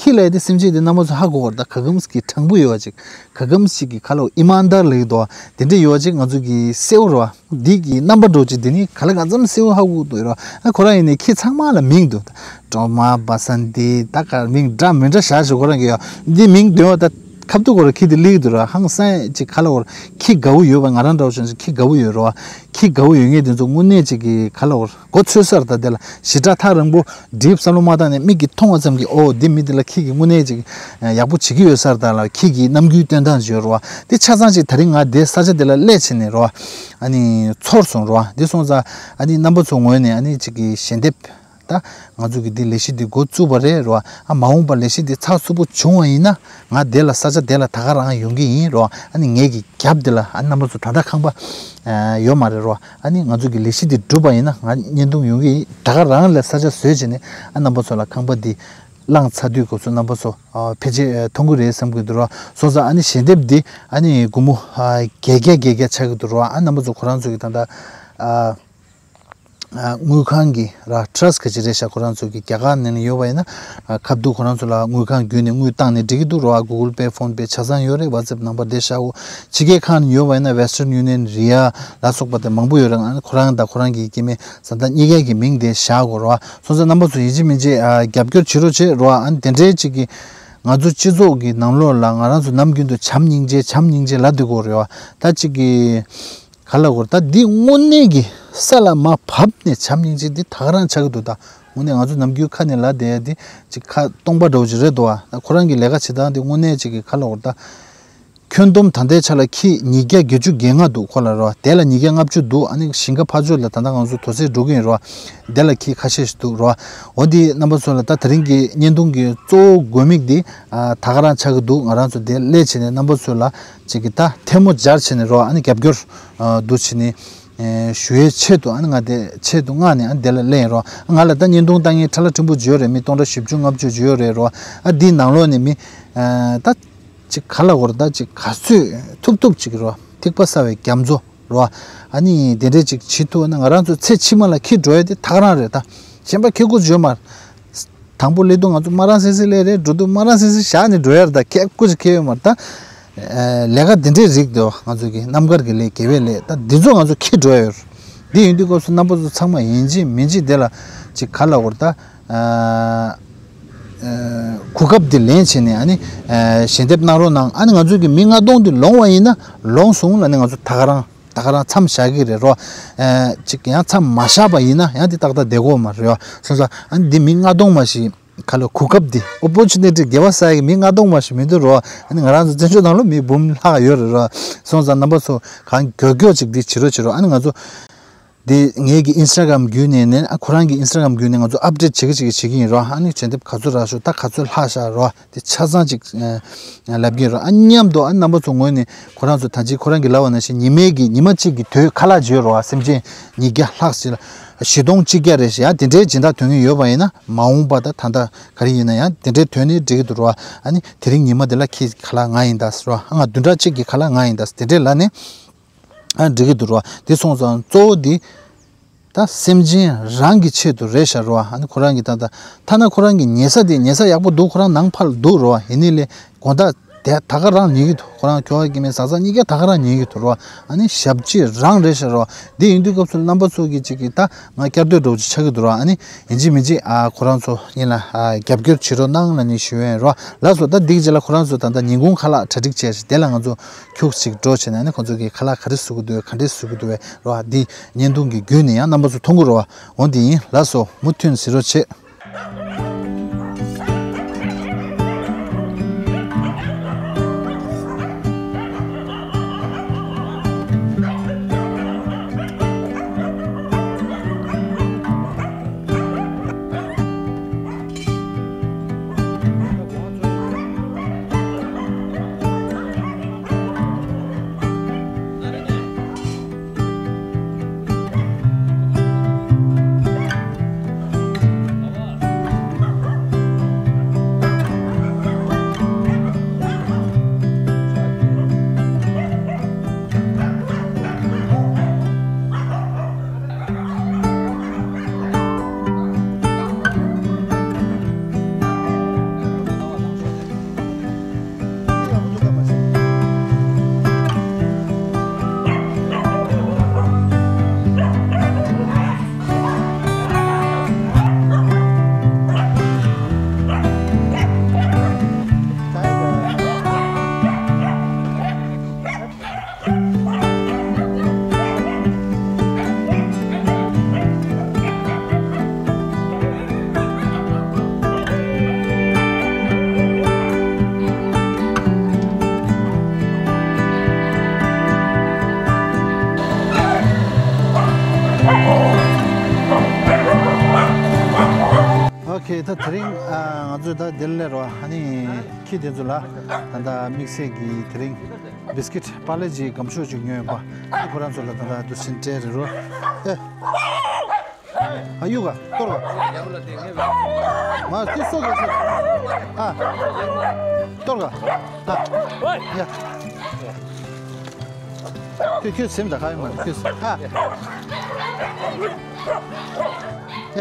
ཁྱི་ལ་ཡ་དེ་སེམས་ཅན་དེ་རྣམ་པ་ཚོ་ཧ་གོ་བར་ད་ག་གམ་གི་དྲང་པོ་ཡོད་པ་ཅིག་ག་གམ་ཞིག་གི་ག་ལ་ཨི་མན་དར་ལེགས་དོ་དེ་འདྲ་ཡོད་པ་ཅིག་ང་ཚོ་གི་སེའུ་རོ། འདི་གི་རྣམ་པ་འགྲོ་ཅིག་འདི་ནི་ག་ལ་ག་ཙམ་སེའུ་ཧ་གོ་འདུག་རོ། ཨ་ཁོ་རང་ཡིན་ནའི་ཁྱི་ཚང་མ་ལ་མིང་འདུག་སྒྲོལ་མ་པ་སངས་འདི་ད་ག་མིང་འདྲ་མི་འདྲ་བཞག་ཞིག་ཁོ་རང་གི་ཡོད་འདི་མིང་འདོན་བ་ད། ཁབ་ཏུ་གོ་ར་ཁྱི་དེ་ལིག་དུ་ར་ཧང་སང་ཅིག་ག་ལ་བོར་ཁྱི་དགའ་བོ་ཡོད་པ་ང་རང་འདྲ་བོ་བྱུང་ཅིག་ཁྱི་དགའ་བོ་ཡོད་རོ། ཁྱི་དགའ་བོ་ཡོད་ངེས་དེ་ཚོ་དངོས་གནས་ཅིག་གི་ག་ལ་བོར་མགོ་ཚོས་སར་ད་དེ་ལ་ཞི་དྲག་ཐག་རིང་པོ་འགྲིབ་བསམ་བློ་མ་བཏང་ནས་མིག་གིས་མཐོང་བ་ཙམ་གྱིས་ཨོ་འདི་མི་དེ་ལ་ཁྱི་གི་དངོས་གནས་ཅིག་ཡག་པོ་བྱེད་ཀྱི་ཡོད་སར་ད་ལ་ཁྱི་གི་རྣམ་འགྱུར་སྟོན་སྟངས་ཅིག་ཡོད་རོ། དེ་ཆ་ཚང་ཅིག་ད་རིང་ང་དེ་ས་ཆ་དེ་ལ་སླེབས་ཕྱིན་ནས་རོ། ཨ་ནི་ཚོར་སོང་རོ། དེ་སོང་ཙང་ཨ་ནི་རྣམ་པ་ཚོ་ངོས་ནས་ཨ་ནི་ཅིག་གི་ཞལ་འདེབས། ད་ང་ཚོ་གི་འདི་ལས་གཞི་འདི་འགོ་བཙུགས་པ་རེད་རོ། ཨ་མ་འོངས་པ་ལས་གཞི་འདི་ཚགས་ཚུད་པོ་བྱུང་བ་ཡིན་ན་ང་དེ་ལ་ས་ཆ་དེ་ལ་ད་ག་རང་ཡོང་གི་ཡིན་རོ། ཨ་ནི་ངེད་ཀྱི་རྒྱབ་དེ་ལ་ཨ་རྣམ་པ་ཚོ་ད་ལྟ་ཁང་པ་ཡོད་མ་རེད་རོ། ཨ་ནི་ང་ཚོ་གི་ལས་གཞི་འདི་འགྲུབ་པ་ཡིན་ན་ང་བརྙན་ཐུང་ཡོང་གི་ཡིན། ད་ག་རང་ལ་ས་ཆ་བཟོས་བྱས་ནས་ཨ་རྣམ་པ་ཚོ་ལ་ཁང་པ་འདི་བླངས་ཚར་དུས་སྐབས་སུ་རྣམ་པ་ཚོ་ཕལ་ཆེར་མཐོང་གི་རེད་བསམ་གི་འདུག་རོ། སོང་ཙང་ཨ་ནི་ཞལ་འདེབས་འདི་ཨ་ནི་སྒོར་མོ་བརྒྱད་བརྒྱ་བརྒྱད་བརྒྱ་ཆགས་ཀྱི་འདུག་རོ། ཨ་རྣམ་པ་ཚོ་ཁོ་རང་ཚོ་གི་ད་ལྟ། དངུལ་ཁང་གི་ར་ཊྲས་ག་ཅི་རེད་ཤག་ཁོ་རང་ཚོ་གི་རྒྱ་གར་ནང་ནས་ཡོད་པ་ཡིན་ན་ཁ་བསྡུ་ཁོ་རང་ཚོ་ལ་དངུལ་ཁང་བརྒྱུད་ནས་དངུལ་བཏང་ནས་འགྲིག་གི་འདུག་རོ། ཨ་Google Pay PhonePe་ཆ་ཚང་ཡོད་རེད། WhatsApp་ནམ་བར་དེ་བཞག་གོ། ཕྱི་རྒྱལ་ཁག་ནས་ཡོད་པ་ཡིན་ན་Western Union་རི་ཡ་ལ་སོགས་པ་དེ་མང་པོ་ཡོད་རེད། ཨ་ནི་ཁོ་རང་དང་ཁོ་རང་གི་སྐྱེ་དམན་བཟའ་ཟླ་གཉིས་ཀའི་གི་མིང་དེ་བཞག་གོ་རོ། སོང་ཙང་རྣམ་པ་ཚོ་ཡིན་གཅིག་མིན་གཅིག་རྒྱབ་སྐྱོར་བྱེད་རོགས་བྱེད་རོ། ཨ་ནི་དེ་འདྲའི་ཅིག་གི་ང་ཚོ་སྤྱི་ཚོགས་ཀྱི་ནང་ལོགས་ལ་ང་རང་ཚོ་ནམ་རྒྱུན་དུ་བྱམས་སྙིང་རྗེ་བྱམས་སྙིང་རྗེ་ལབ་སྡོད་གོ་རེད་བ། ད་ཅིག་གི་ག་ལ་གོ་ད་འདི་དངོས་གནས་ཀྱི་ས་ལ་མར་བབས་ནས་བྱམས་སྙིང་རྗེ་འདི་ད་ག་རང་ཆགས་ཀྱི་འདུག་ད་དངོས་གནས་ང་ཚོ་ནམ་རྒྱུན་ཁ་ནས་ལབ་བསྡད་ཡ་འདི་ཅིག་ཁ་སྟོང་པ་འདྲ་བོ་ཅིག་རེད་འདུག་བ། ད་ཁོ་རང་གི་ལས་ཀ་བྱེད་སྟངས་འདི་དངོས་གནས་ཅིག་གི་ག་ལ་གོ་ད་ཁྱོན་བསྡོམས་ད་ལྟའི་ཆ་ལ་ཁྱི་ཉིས་བརྒྱ་བརྒྱད་ཅུ་གྱ་ལྔ་འདུག་ཁོ་ལ་རོ། དེ་ལ་ཉིས་བརྒྱ་ལྔ་བཅུ་འདུག་ཨ་ནི་ཞིང་ཁ་ཕ་ཆོས་ལ་ད་ལྟ་ང་ཚོ་དོ་ཟེར་འགྲོ་གི་ཡིན་རོ། དེ་ལ་ཁྱི་ཁ་ཤས་ཤིག་འདུག་རོ། འོ་འདི་རྣམ་པ་ཚོ་ལ་ད་དེ་རིང་གི་བརྙན་ཐུང་གི་གཙོ་བོ་དགོས་དམིགས་འདི་ད་ག་རང་ཆགས་ཀྱི་འདུག་ང་རང་ཚོ་དེ་སླེབས་བྱས་ནས་རྣམ་པ་ཚོ་ལ་ཅིག་གི་ད་ཐལ་མོ་སྦྱར་བྱས་ནས་རོ། ཨ་ནི་རྒྱབ་སྐྱོར་འདུག་བྱས་ནས་ཞུ་ཡའི་ཆེད་དུ་ཨ་ནི་ང་དེ་ཆེད་དུ་མངགས་ནས་ཨ་ནི་དེ་ལ་སླེབས་ཡིན་རོ། ང་ལ་ད་བརྙན་ཐུང་ལྟ་མཁན་ཁྲ་ལ་ཕྲན་བུ་ཅིག་ཡོད་རེད། མི་སྟོང་ཕྲག་བཞི་བཅུ་ལྔ་བཅུ་ཅིག་ཡོད་རེད་རོ། ཨ་འདིའི་ནང་ལོགས་ནས་མི་ད་ཅིག་ག་ལ་གོ་ར་ད་ཅིག་ག་ཚོད་ཐུབ་ཐུབ་ཅིག་རོ། ཐིགས་པ་ཟ་བའི་རྒྱ་མཚོ་རོ། ཨ་ནི་དེ་འདྲས་ཅིག་བྱེད་ཐུབ་ན་ང་རང་ཚོ་ཚེ་ཕྱི་མ་ལ་ཁྱི་འགྲོ་ཡ་དེ་ཐག་རང་རེད་ད། གཞན་པ་ཁྱི་དགུ་བྱོས་མར། དང་པོ་སླེབས་དུས་ང་ཚོ་སྨ་ར་སེ་སེ་སླེབས་རེད། འགྲོ་དུས་སྨ་ར་སེ་སེ་བཞག་ནས་འགྲོ་ཡ་རེད་ད། ཁྱི་དགུ་ཅིག་ཁྱི་ཡོད་མར་ད། ལས་ཀ་དེ་འདྲས་རིགས་དེ་ང་ཚོ་གི་རྣམ་དཀར་གྱི་ལས་དགེ་བའི་ལས་ད་འདི་ཚོ་ང་ཚོ་ཁྱི་འགྲོ་ཡ་ཡོད་རེད། འདི་ཡིན་དུས་སྐབས་སུ་རྣམ་པ་ཚོ་ཚང་མ་ཡིན་གཅིག་མིན་གཅིག་དེ་ལ་ཅིག་ག་ལ་གོ་ར་ད། གོ་སྐབས་འདི་ལེན་བྱས་ནས་ཨ་ནི་ཞལ་འདེབས་གནང་རོགས་གནང་། ཨ་ནི་ང་ཚོ་གི་མི་ལྔ་སྟོང་འདི་ལོངས་པ་ཡིན་ན་ལོངས་སོང་ལ་ནི་ང་ཚོ་ད་ག་རང་ད་ག་རང་མཚམས་བཞག་གི་རེད་རོ། ཅིག་ཡང་མཚམས་མ་བཞག་པ་ཡིན་ན་ཡང་འདི་ཏག་ཏག་བསྡད་དགོས་མ་རེད་རོ། སོང་ཙང་ཨ་ནི་འདི་མི་ལྔ་སྟོང་མ་ཞིག་ག་ལ་གོ་སྐབས་འདི་ཨོ་པོར་ཅུ་ནི་ཊི་དགེ་བ་བསགས་ཡ་གི་མི་ལྔ་སྟོང་མ་ཞིག་མི་འདུག་རོ། ཨ་ནི་ང་རང་ཚོ་བཙན་བྱོལ་ནང་ལོ་མི་འབུམ་ལྷག་ཡོད་རེད་རོ། སོང་ཙང་རྣམ་པ་ཚོ་གང་མགྱོགས་མགྱོགས་ཅིག་འདི་བྱེད་རོགས་བྱེད་རོགས། ཨ་ནི་ང་ཚོ། དེ་ངེད་ཀྱི་ཨིན་སི་ཊ་གྷ་རམ་བརྒྱུད་ནས་ནས་ཨ་ཁོ་རང་གི་ཨིན་སི་ཊ་གྷ་རམ་བརྒྱུད་ནས་ང་ཚོ་ཨབ་ཌེཊ་བྱེད་ཀྱི་བྱེད་ཀྱི་བྱེད་ཀྱི་ཡིན་རོ། ཨ་ནི་ཞལ་འདེབས་ག་ཚོད་རག་ཤོག་ད་ག་ཚོད་ལྷག་ཤག་རོ། དེ་ཆ་ཚང་ཅིག་ལབ་ཀྱི་ཡིན་རོ། ཨ་མཉམ་དུ་ཨ་རྣམ་པ་ཚོ་ངོས་ནས་ཁོ་རང་ཚོ་ད་ཅི་ཁོ་རང་གིས་ལབ་པ་ནང་བཞིན་ཉི་མའི་གི་ཉི་མ་གཅིག་གི་དོས་ཁ་ལག་བརྗོད་རོ། སེམས་ཅན་ཉིས་བརྒྱ་ལྷག་ཅིག་ལ་བཞི་སྟོང་གཅིག་བརྒྱ་རེ་ཞིག་ཡ་དེ་འདྲའི་སྦྱིན་བདག་དོན་གྱི་ཡོད་པ་ཡིན་ན་མ་འོངས་པ་ད་ད་ལྟ་ག་རེ་ཡིན་ན་ཡང་དེ་འདྲའི་དོན་ནི་འགྲིག་གི་འདུག་རོ། ཨ་ནི་དེ་རིང་ཉི་མ་དེ་ལ་ཁྱི་ཁ་ལག་ང་ཡིན་ད་རོ། ཨ་ང་བདུན་ཕྲག་གཅིག་གི་ཁ་ལག་ང་ཡིན་ད་དེ་འདྲའི་ལ་ནི། ཨ་འགྲིག་གི་འདུག་རོ། དེ་སོང་ཙང་གཙོ་བོ་དེ་ད་སེམས་ཅན་རང་གི་ཆེད་དུ་རེད་ཤག་རོ། ཨ་ནི་ཁོ་རང་གི་ད་ད་ཐ་ན་ཁོ་རང་གི་ཉལ་ས་དེ་ཉལ་ས་ཡག་པོ་འདུག་ཁོ་རང་ནང་ཕར་འདུག་རོ། ཡིན་ནི་ལས་དགོང་དག་དེ་ད་ག་རང་ཉལ་གི་འདུག་ཁོ་རང་ཁྱོ་ག་སྐྱེ་དམན་བཟའ་ཚང་གཉིས་ཀ་ད་ག་རང་ཉལ་གི་འདུག་རོ། ཨ་ནི་ཞབས་ཕྱི་རང་རེད་ཤག་རོ། དེ་ཡིན་དུས་སྐབས་སུ་རྣམ་པ་ཚོ་གི་ཅིག་གི་ད་ང་བསྐྱར་ཟློས་འདྲ་བོ་ཅིག་ཆགས་ཀྱི་འདུག་རོ། ཨ་ནི་ཡིན་གཅིག་མིན་གཅིག་ཨ་ཁོ་རང་ཚོ་ཡིན་ལ་ཨ་རྒྱབ་སྐྱོར་བྱེད་རོགས་གནང་ལབ་ནས་ཞུ་ཡ་ཡིན་རོ། ལགས་སོ། ད་འདི་གི་རྗེས་ལ་ཁོ་རང་ཚོ་ད་ལྟ་ཉིན་གུང་ཁ་ལག་གྲ་སྒྲིག་བྱས་ཤག་དེ་ལ་ང་ཚོ་ཁྱུག་ཅིག་འགྲོ་བྱས་ནས་ཨ་ནི་ཁོ་ཚོ་གི་ཁ་ལག་ག་རེ་བཟོ་གི་འདུག་ག་འདྲས་བཟོ་གི་འདུག་རོ། འདི་བརྙན་ཐུང་གི་བརྒྱུད་ནས་ཡང་རྣམ་པ་ཚོ་མཐོང་གི་རོ། འོ་འདི་ཡིན། ལགས་སོ། མུ་མཐུད་གཟིགས་རོགས་བྱེད། ཨོ་ཁེ། ད་དེ་རིང་ཨ་ང་ཚོས་ད་དེ་ལས་རོ། ཨ་ནི་ཁྱི་དེ་ཚོ་ལ་ད་ལྟ་དམིགས་བསལ་གྱི་དེ་རིང་བིས་ཀིཊ་པར་ལེ་ཇི་སྒམ་ཤོག་ཅིག་ཉོས་ཡོད་པ། ཁོ་རང་ཚོ་ལ་ད་ལྟ་འདུག་སེ་སྤྲད་རེད་རོ། ཨེ། ཨ་ཡུ་ག་གཏོར་ག་མ་ཁྱི་སོ་ག་སོ། ཨ། གཏོར་ག་ཨ། ཡ། ཁྱོད་ཁྱོད་སེམས་ད་ག་ཡོད་མ་རེད་ཁྱོད་སེམས་ཨ། ཡ།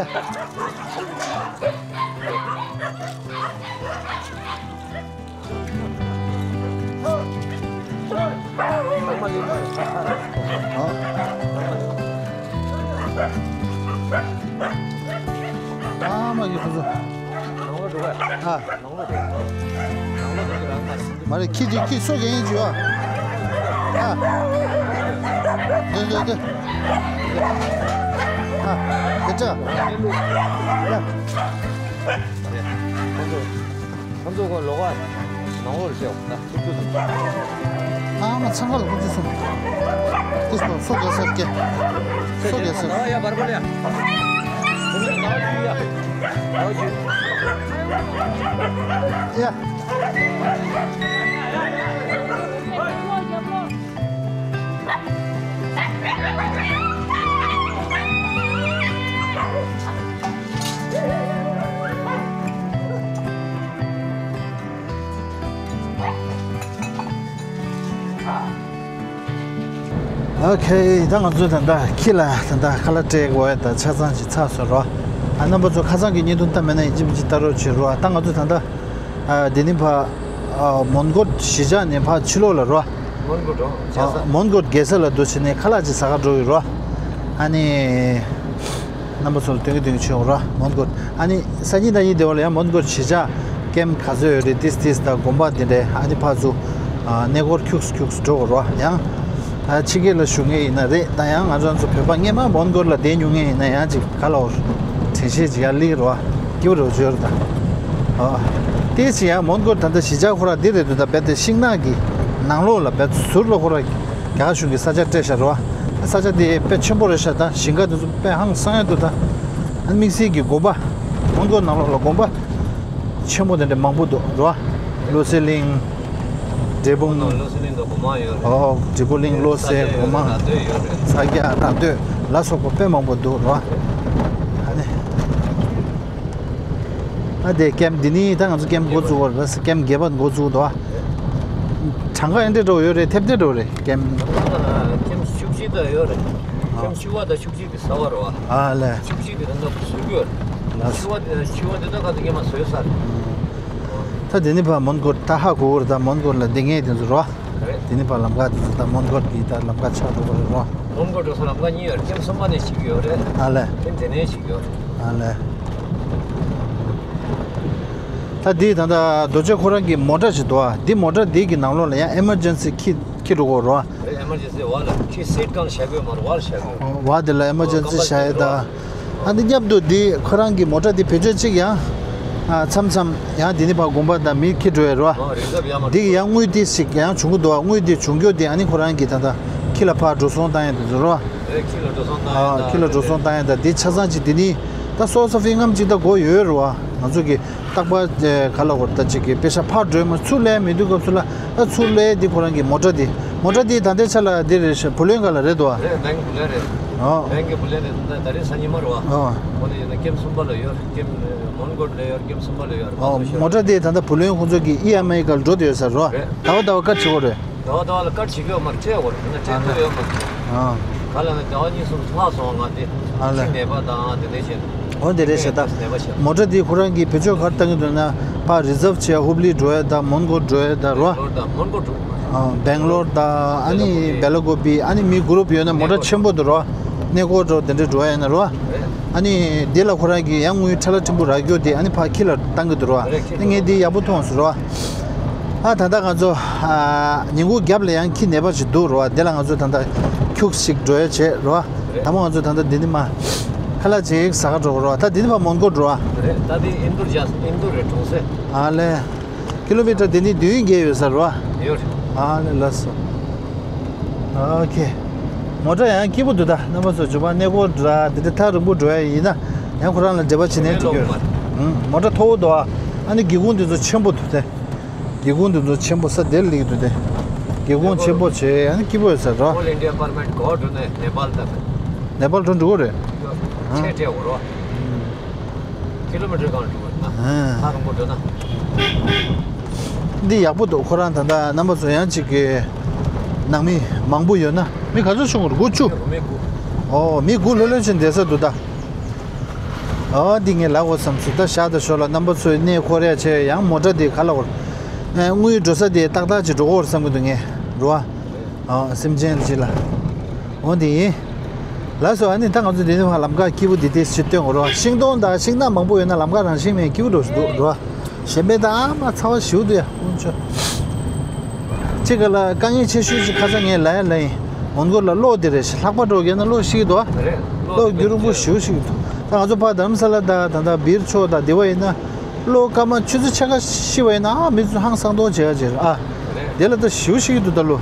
ཨ་མ་གི་ཁོ་ཚོ། ཨ། མ་རེད། ཁྱི་ཅིག་ཁྱི་སོ་གན་ཡིན་ཅིག་ཨ། ཨ། འདི་འདི་འདི། ཨ། དེ་འདྲ། ཡ། ཁོང་ཚོ་ཁོང་ཚོ་ཁོ་ལོག་ཨ། ནང་ལོགས་ལ་བཤད་འོང་ད་ཐུག་ཐུག་སོང་། ཨ་མ་ཚང་ཁ་ལ་ཁོང་ཚོ་སོང་། དེ་སོ་སོ་གན་ས་སྐྱེ། སོ་གན་ས། ཡ་བར་པ་ལ་ཡ། ཁོང་ཚོ་ནང་ལ་ཡ། ཡ། ཨོ་ཁེ། ད་ང་ཚོ་ད་ལྟ་ཁྱི་ལ་ད་ལྟ་ཁ་ལག་སྤྲད་དགོས་ཡ་ད་ཆ་ཚང་ཞིག་ཚར་སོང་རོ། ཨ་རྣམ་པ་ཚོ་ཁ་སང་གི་བརྙན་ཐུང་ལྟ་མེད་ན་ཡིན་གཅིག་མིན་གཅིག་ལྟ་རོགས་བྱེད་རོ། ད་ང་ཚོ་ད་ལྟ་ཨ་དེ་ནི་ཕ་ཨ་མོན་གྷོ་གཞིས་ཆགས་ནས་ཕ་ཕྱི་ལོགས་ལ་རོ། མོན་གྷོ་རྒྱལ་ས། མོན་གྷོ་རྒྱལ་ས་ལ་འདུག་བྱས་ནས་ཁ་ལག་ཅིག་ཟ་ག་འགྲོ་ཡོད་རོ། ཨ་ནི། རྣམ་པ་ཚོ་ལ་སྟོན་གི་སྟོན་གི་བྱེད་འོང་ར་མོན་གྷོ། ཨ་ནི་སང་ཉིན་གནངས་ཉིན་དེ་བ་ལ་ཡང་མོན་གྷོ་གཞིས་ཆགས་ཀེམ་ག་ཚོད་ཡོད་རེད། ཏིས་ཏིས་དང་དགོན་པ་འདི་འདྲའི་ཨ་ནི་ཕར་ཚུར་ཨ་གནས་སྐོར་ཁྱུགས་ཁྱུགས་འགྲོ་དགོས་ར། ཡང་ཨ་ཕྱི་རྒྱལ་ལ་བཞུགས་མཁན་ཡིན་ན་རེད། ད་ཡང་ང་ཚོ་ཚོ་བོད་པ་སྔས་མ་མོན་གྷོ་ལ་བསྡད་མྱོང་མཁན་ཡིན་ན་ཡང་ཅིག་ག་ལ་འོ་དྲན་ཤེས་ཅིག་ཡར་སླེབས་ར་སྐྱིད་པོ་རེད་བརྗོད་ར། ད་ཨ་ཏིས་ཅིག་ཡང་མོན་གྷོ་ད་ལྟ་གཞིས་ཆགས་ཁོ་ར་འདི་རེད་འདུག་ད་རྦད་དེ་ཤིང་ནགས་ཀྱི་ནང་ལོགས་ལ་རྦད་ཟུར་ལ་ཁོ་ར་རྒྱ་གཞུང་གི་ས་ཆ་སྤྲད་ཤག་ར། ས་ཆ་དེ་དཔེ་ཆེན་པོ་རེད་ཤག་ད་ཞིང་ཁ་དེ་ཚོ་དཔེ་ཧང་སང་ཡ་འདུག་ད་དམིགས་བསལ་གྱི་དགོན་པ་མོན་གྷོ་ནང་ལོགས་ལ་དགོན་པ་ཆེན་པོ་དེ་འདྲ་མང་པོ་འདུག་ར། བློ་གསལ་གླིང་། འབྲས་སྤུངས། བློ་གསལ་གླིང་དུ་སྒོ་མང་ཡོད་རེད། ཨོ་འབྲས་སྤུངས་གླིང་བློ་གསལ་སྒོ་མང་། ས་སྐྱ་ར་སྟོད་ལ་སོགས་པ་དཔེ་མང་པོ་འདུག་ར། ཨ་ནི། ཨ་དེ་ཀེམ་འདི་ནི་ད་ང་ཚོ་ཀེམ་འགོ་བཙུགས་པ་རེད། ཀེམ་བརྒྱད་པ་འགོ་བཙུགས་འདུག་ཨ། གྲངས་ཀ་ཨེ་འདྲ་འགྲོ་ཡོད་རེད། ཐེབས་ཏེ་འགྲོ་རེད་ཀེམ། ཨ་ཀེམ་བཅུ་གཅིག་དང་ཡོད་རེད། ཨ། ཀེམ་བཅུ་པ་དང་བཅུ་གཅིག་དེ་གསར་པ་རེད་བ། ཨ་ལས། བཅུ་གཅིག་དེ་ད་ནང་བཟོ་རྒྱུ་ཡོད་རེད། ལགས། བཅུ་པ་དེ་བཅུ་པ་དེ་ད་ག་ཚོད་སྔོན་མ་བཟོས་ཚར་རེད། ད་དེ་ནི་ཕར་མོན་གྷོ་ད་ཧ་གོ་གི་རེད། ད་མོན་གྷོ་ལ་སྡོད་མཁན་དེ་ཚོ་རེད་བ། རེད། དེ་ནི་ཕར་ལམ་ཁ་དེ་ཚོ་ད་མོན་གྷོ་གི་ད་ལམ་ཁ་ཆགས་འགྲོ་གི་རེད་རོ། མོན་གྷོ་འགྲོ་ས་ལམ་ཁ་གཉིས་ཡོད་རེད། ཀེམ་གསུམ་པ་ནས་ཞིག་ཡོད་རེད། ཨ་ལས། ཀེམ་དེ་ནས་ཞིག་ཡོད་རེད། ཨ་ལས། ད་འདི་ད་ལྟ་རྡོ་རྗེ་ཁོ་རང་གི་མོ་ཊ་ཞིག་འདུག་ཨ། འདི་མོ་ཊ་འདི་གི་ནང་ལོགས་ལ་ཡང་ཨེ་མར་ཇེན་སི་ཁྱི་ཁྱི་འགྲོ་གི་རེད་རོ། རེད། ཨེ་མར་ཇེན་སི་འོག་ལ་ཁྱི་སིཊ་སྒང་ལ་བཞག་གི་ཡོད་མ་རེད། འོག་ལ་བཞག་གི་ཡོད། འོག་དེ་ལ་ཨེ་མར་ཇེན་སི་བཞག་ཡས་ད། ཨ་ནི་མཉམ་དུ་འདི་ཁོ་རང་གི་མོ་ཊ་འདི་བེད་སྤྱོད་ཅིག་ཡང་། ཨ་མཚམས་མཚམས་ཡང་འདི་ནི་ཕར་དགོན་པ་དང་མི་ཁྱི་འགྲོ་ཡས་རོ། ཨ་རི་ཛབ་ཡར་མར་འདི་གི་ཡང་དངུལ་འདི་ཞིག་ཡང་བྱུང་གི་འདུག་ཨ། དངུལ་འདི་བྱུང་རྒྱུ་འདི་ཨ་ནི་ཁོ་རང་གི་ད་ལྟ་ཁྱི་ལ་ཕར་འགྲོ་སོང་བཏང་ཡས་དེ་ཚོ་རོ། རེད། ཁྱི་ལ་འགྲོ་སོང་བཏང་ཡས་ཨ་ད་ཁྱི་ལ་འགྲོ་སོང་བཏང་ཡས་ད་འདི་ཆ་ཚང་ཅིག་འདི་ནི་ད་སོ་སོ་ཧྥི་ངམ་ཅིག་ད་དགོས་ཡོད་རོ། ཨ་ང་ཚོ་གི་རྟག་པར་ཨེ་ག་ལ་གོ་ད་ཅིག་གི་པེ་ཤ་ཕར་འགྲོ་མ་ཚུར་ལེན་མི་འདུག་སྐབས་སུ་ལ་ཨ་ཚུར་ལེན་འདི་ཁོ་རང་གི་མོ་ཊ་འདི་མོ་ཊ་འདི་ད་ལྟའི་ཆ་ལ་འདི་རེད་ཤག་བུ་ལོན་ག་ལ་རེད་དོ། རེད། བེང་གི་བུ་ལོན་རེད། ཨོ། བེང་གི་བུ་ལོན་རེད། ད་ད་རེས་སང་ཉིན་མ་རེད་བ། ཨོ། ཁོ་ནི་ཡིན་ན་ཀེམ་གསུམ་པ་ལ་ཡོད། ཀེམ་མོན་གྷོ་ལ་ཡོད། ཀེམ་གསུམ་པ་ལ་ཡོད། ཨོ། མོ་ཊ་འདི་ད་ལྟ་བུ་ལོན་ཁོང་ཚོ་གི་ཨི་ཨེམ་ཨའི་ག་ལ་འགྲོ་བསྡད་ཡོད་ས་རེད་བ། རེད། ཟླ་བ་ཟླ་བ་ཀ་བྱེད་དགོས་རེད། ཟླ་བ་ཟླ་བ་ལ་ཀར་བྱེད་ཀྱི་ཡོད་མ་རེད། སྤྲད་དགོས་རེད། ཡིན་ན་སྤྲད་ཐུབ་ཡོད་མ་རེད། ཨ། ག་ལ་ན་ཟླ་བ་གཉིས་གསུམ་ལྷག་སོང་ང་འདི། ཨ་ལས། ཁྱི་ནད་པ་དང་དེ་འདྲ་བྱས། འོ་དེ་རེད་ཤག་ད། ནད་པ་བྱས། མོ་ཊ་འདི་ཁོ་རང་གི་བེད་སྤྱོད་ག་རེ་བཏང་གི་འདུག་ན་ཕར་རི་ཛབ་བྱས་ཧུབ་ལི་འགྲོ་ཡ་དང་མོན་གྷོ་འགྲོ་ཡ་དང་རོ། ལོར་དང་མོན་གྷོ་འགྲོ། ཨ་སྦེང་ལོར་དང་ཨ་ནི་སྦེ་ལ་ཀོ་པི། སྦེ་ལ་ཀོ་པི་ཨ་ནི་མི་གུ་རུབ་ཡོད་ན་མོ་ཊ་ཆེན་པོ་འདུག་རོ། གནས་སྐོར་འགྲོ་དེ་འདྲ་འགྲོ་ཡ་ཡིན་ན་རོ། རེད། ཨ་ནི་འདི་ལ་ཁོ་རང་གི་ཡང་དངུལ་ཁྲལ་ལ་ཕྲན་བུ་རག་རྒྱུ་དེ་ཨ་ནི་ཕར་ཁྱི་ལ་བཏང་གི་འདུག་རོ། རེད། ཁྱི་ཨ་ངས་འདི་ཡག་པོ་མཐོང་སོང་རོ། ཨ་ད་ལྟ་ང་ཚོ་ཨ་ཉིན་གུང་རྒྱབ་ལ་ཡང་ཁྱི་ནད་པ་ཞིག་འདུག་རོ། དེ་ལ་ང་ཚོ་ད་ལྟ་ཁྱུག་ཞིག་འགྲོ་ཡ་བྱེད་རོ། རེད། དང་པོ་ང་ཚོ་ད་ལྟ་འདི་ནི་མ་ཁ་ལག་ཅིག་ཟ་ག་འགྲོ་གི་རོ། ད་འདི་ནི་ཕར་མོན་གྷོ་འགྲོ་ཨ། རེད། ད་འདི་ཨིན་རྡུར་རྒྱ་ཨིན་རྡུར་རེད། གྲོང་གསེབ། ཨ་ལས། ཀི་ལོ་མི་ཊར་འདི་ནི་བདུན་བརྒལ་ཡོད་ས་རོ། ཡོད་རེད། ཨ་ལས། ལགས་སོ། ཨོ་ཁེ། མོ་ཊ་ཡང་སྐྱིད་པོ་འདུག་ད་རྣམ་པ་ཚོ་ཇོ་བ་གནས་སྐོར་འདྲ་འདི་འདྲ་ཐག་རིང་པོ་འགྲོ་ཡ་ཡིན་ན་ཡང་ཁོ་རང་ལ་འབྲེལ་བ་བྱེད་ནས་འགྲིག་གི་ཡོད་རེད། ཨུམ། མོ་ཊ་མཐོ་བོ་འདུག་ཨ། ཨ་ནི་སྒེའུ་ཁུང་འདི་ཚོ་ཆེན་པོ་འདུག་སྟེ། སྒེའུ་ཁུང་འདི་ཚོ་ཆེན་པོ་ས་དེར་སླེབས་འདུག་སྟེ། སྒེའུ་ཁུང་ཆེན་པོ་བྱས་ཨ་ནི་སྐྱིད་པོ་ཡོད་ས་རོ། ཨོལ་ཨིན་ཌི་ཡ་པར་མིཊ་གོ་འགྲོ་ནས་ནེ་པཱལ་དང་། ནེ་པཱལ་འགྲོ་འགྲོ་གི་རེད། ཆེ་ཆེ་འོ་རོ། ཀི་ལོ་མི་ཊར་གང་འགྲོ་བ་ན། ཧ་རང་པོ་འགྲོ་ན། འདི་ཡག་པོ་འདུག་ཁོ་རང་ད་ལྟ་རྣམ་པ་ཚོ་ཡང་གཅིག་གི་ནང་མི་མང་པོ་ཡོད་ན། མི་ག་ཚོད་བྱུང་རེད། དགུ་བཅུ། མི་དགུ། ཨོ་མི་དགུ་ལྷོད་ལྷོད་བྱས་བསྡད་ས་འདུག་ད། ཨོ་འདི་ངས་ལབ་དགོས་བསམ་སོང་། ད་ཞག་དང་ཞོར་ལ་རྣམ་པ་ཚོའི་གནས་སྐོར་ཡ་བྱས་ཡང་མོ་ཊ་འདི་ག་ལ་བར། དངུལ་འགྲོ་ས་དེ་ཏག་ཏག་ཅིག་འགྲོ་གི་ཡོད་རེད་བསམ་གི་འདུག་ངས་རོ། ཨ་སེམས་ཅན་ཅིག་ལ། འོ་འདི་ཡིན། ལགས་སོ། ཨ་ནི་ད་ང་ཚོ་འདི་ནས་ཕར་ལམ་ཁ་སྐྱིད་པོ་འདི་དེ་ཞིག་སྟོན་དགོས་རོ། ཤིང་སྡོང་དང་ཤིང་ནགས་མང་པོ་ཡོད་ན་ལམ་ཁ་རང་བཞིན་མེད་སྐྱིད་པོ་འགྲོ་ཞིག་འདུག་རོ། གཞན་པའི་ད་ཨ་མ་ཚ་བ་ཞེ་པོ་འདུག་ཡ་དཀོན་མཆོག་ཅིག་ག་ལ་དཀའ་ངལ་ཆེ་ཤོས་ཅིག་ཁ་སང་ངས་ལབ་ཡ་ལབ་ཡིན། མོན་གྷོ་ལ་གློག་འདི་རེད་ཤག་ལྷག་པ་འགྲོ་གི་ན་གློག་ཤིག་འདུག་ཨ། རེད། གློག་རྒྱུན་རིང་པོ་ཞེ་པོ་ཞིག་འདུག་ད་ང་ཚོ་ཕར་དྷ་རམ་ས་ལ་དང་ད་ལྟ་སྦིར་ཕྱོགས་དང་འདི་པ་ཡིན་ན། གློག་སྐར་མ་ཆུ་ཚོད་ཕྱེད་ཀ་ཤི་བ་ཡིན་ན་ཨ་མི་ཚོ་ཧང་སང་སྟོང་བྱེད་ཡ་བྱེད་རེད་ཨ། རེད། དེ་ལ་ད་ཞེ་པོ་ཞིག་འདུག་ད་ལོ།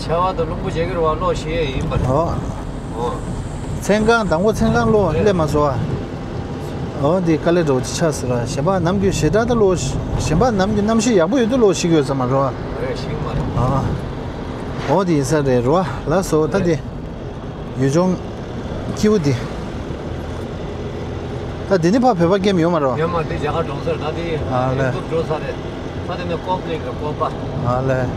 ཆར་པ་དང་རླུང་བུ་རྒྱག་གི་རེད་བ། གློག་ཤི་ཡས་ཡིན་པ་རེད། ཨོ། ཨོ། མཚན་གང་དང་པོ་མཚན་གང་གློག་རེད། སླེབས་མ་སོང་ཨ། ཨོ་འདི་དཀའ་ལས་འདྲ་བོ་ཅིག་ཆགས་སོང་ར། གཞན་པ་ནམ་རྒྱུན་ཞེ་དྲག་ད་གློག་གཞན་པ་ནམ་རྒྱུན་གནམ་གཤིས་ཡག་པོ་ཡོད་དུས་གློག་ཤི་གི་ཡོད་ས་མ་རེད་བ། རེད། ཤི་གི་མ་རེད། ཨ། ཨོ་འདི་ཡིན་ས་རེད་རོ། ལགས་སོ་ད་འདི། ཡུལ་ལྗོངས་སྐྱིད་པོ་འདི། ད་འདི་ནི་ཕར་བོད་པ་ཀེམ་ཡོད་མ་རེད་བ། ཡོད་མ་རེད། རྒྱ་གར་གྲོང་གསེབ་ད་དེ་ཨ་ལས། ཡུལ་དུ་འགྲོ་ས་རེད། ད་དེ་ནས་ཀོབ་ལེགས་རེད། ཀོབ་པ། ཨ་ལས།